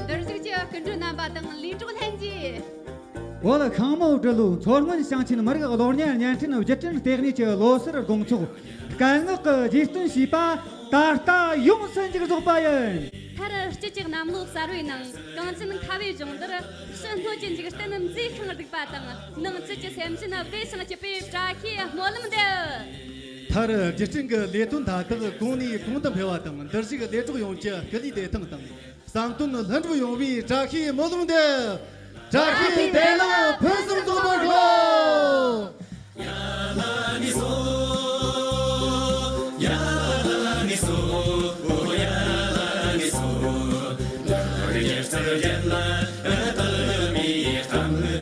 འདིར་བཞུགས་ཀྱི་སྐུ་མགྲོན་རྣམ་པ་དང་ལས་གྲོགས་ལྷན་རྒྱས། བོད་ཤིང་མོ་སྦྲུལ་ལོའི་མཚོ་སྔོན་ཞིང་ཆེན་མི་རིགས་གློག་བརྙན་བརྙན་འཕྲིན་བརྒྱུད་འཕྲིན་ལྟེ་གནས་ཀྱི་ལོ་སར་དགོང་ཚོགས་སྐད་ངག་གི་རྗེས་སྟོན་ཞེས་པ་ད་ལྟ་ཡོངས་སུ་མཇུག་རྫོགས་པ་ཡིན། མཐར་དཔྱིད་ཀྱི་གནམ་ལོ་གསར་བའི་ནང་གངས་ཅན་ཁ་བའི་ལྗོངས་འདིར་ཕྱི་སྣོད་ཀྱི་འཇིག་རྟེན་མཛེས་ཤིང་སྡུག་པ་དང་ནང་བཅུད་ཀྱི་སེམས་ཅན་བདེ་ཞིང་སྐྱིད་པའི་བཀྲ་ཤིས་སྨོན་ལམ་འདེབས། མཐར་རྒྱུ་སྤྲིན་གྱི་ལས་དོན་མཐའ་དག་གོང་ནས་གོང་དུ་འཕེལ་བ་དང་འདིར་བཞུགས་ལས་གྲོགས་ཡོངས་ཀྱི་སྐུ་ལུས་བདེ་ཐང་དང་བསམ་དོན་ལྷུན་གྲུབ་ཡོང་བའི་བཀྲ་ཤིས་སྨོན་ལམ་འདེབས། བཀྲ་ཤིས་བདེ་ལེགས་ཕུན་སུམ་ཚོགས་པར་ཤོག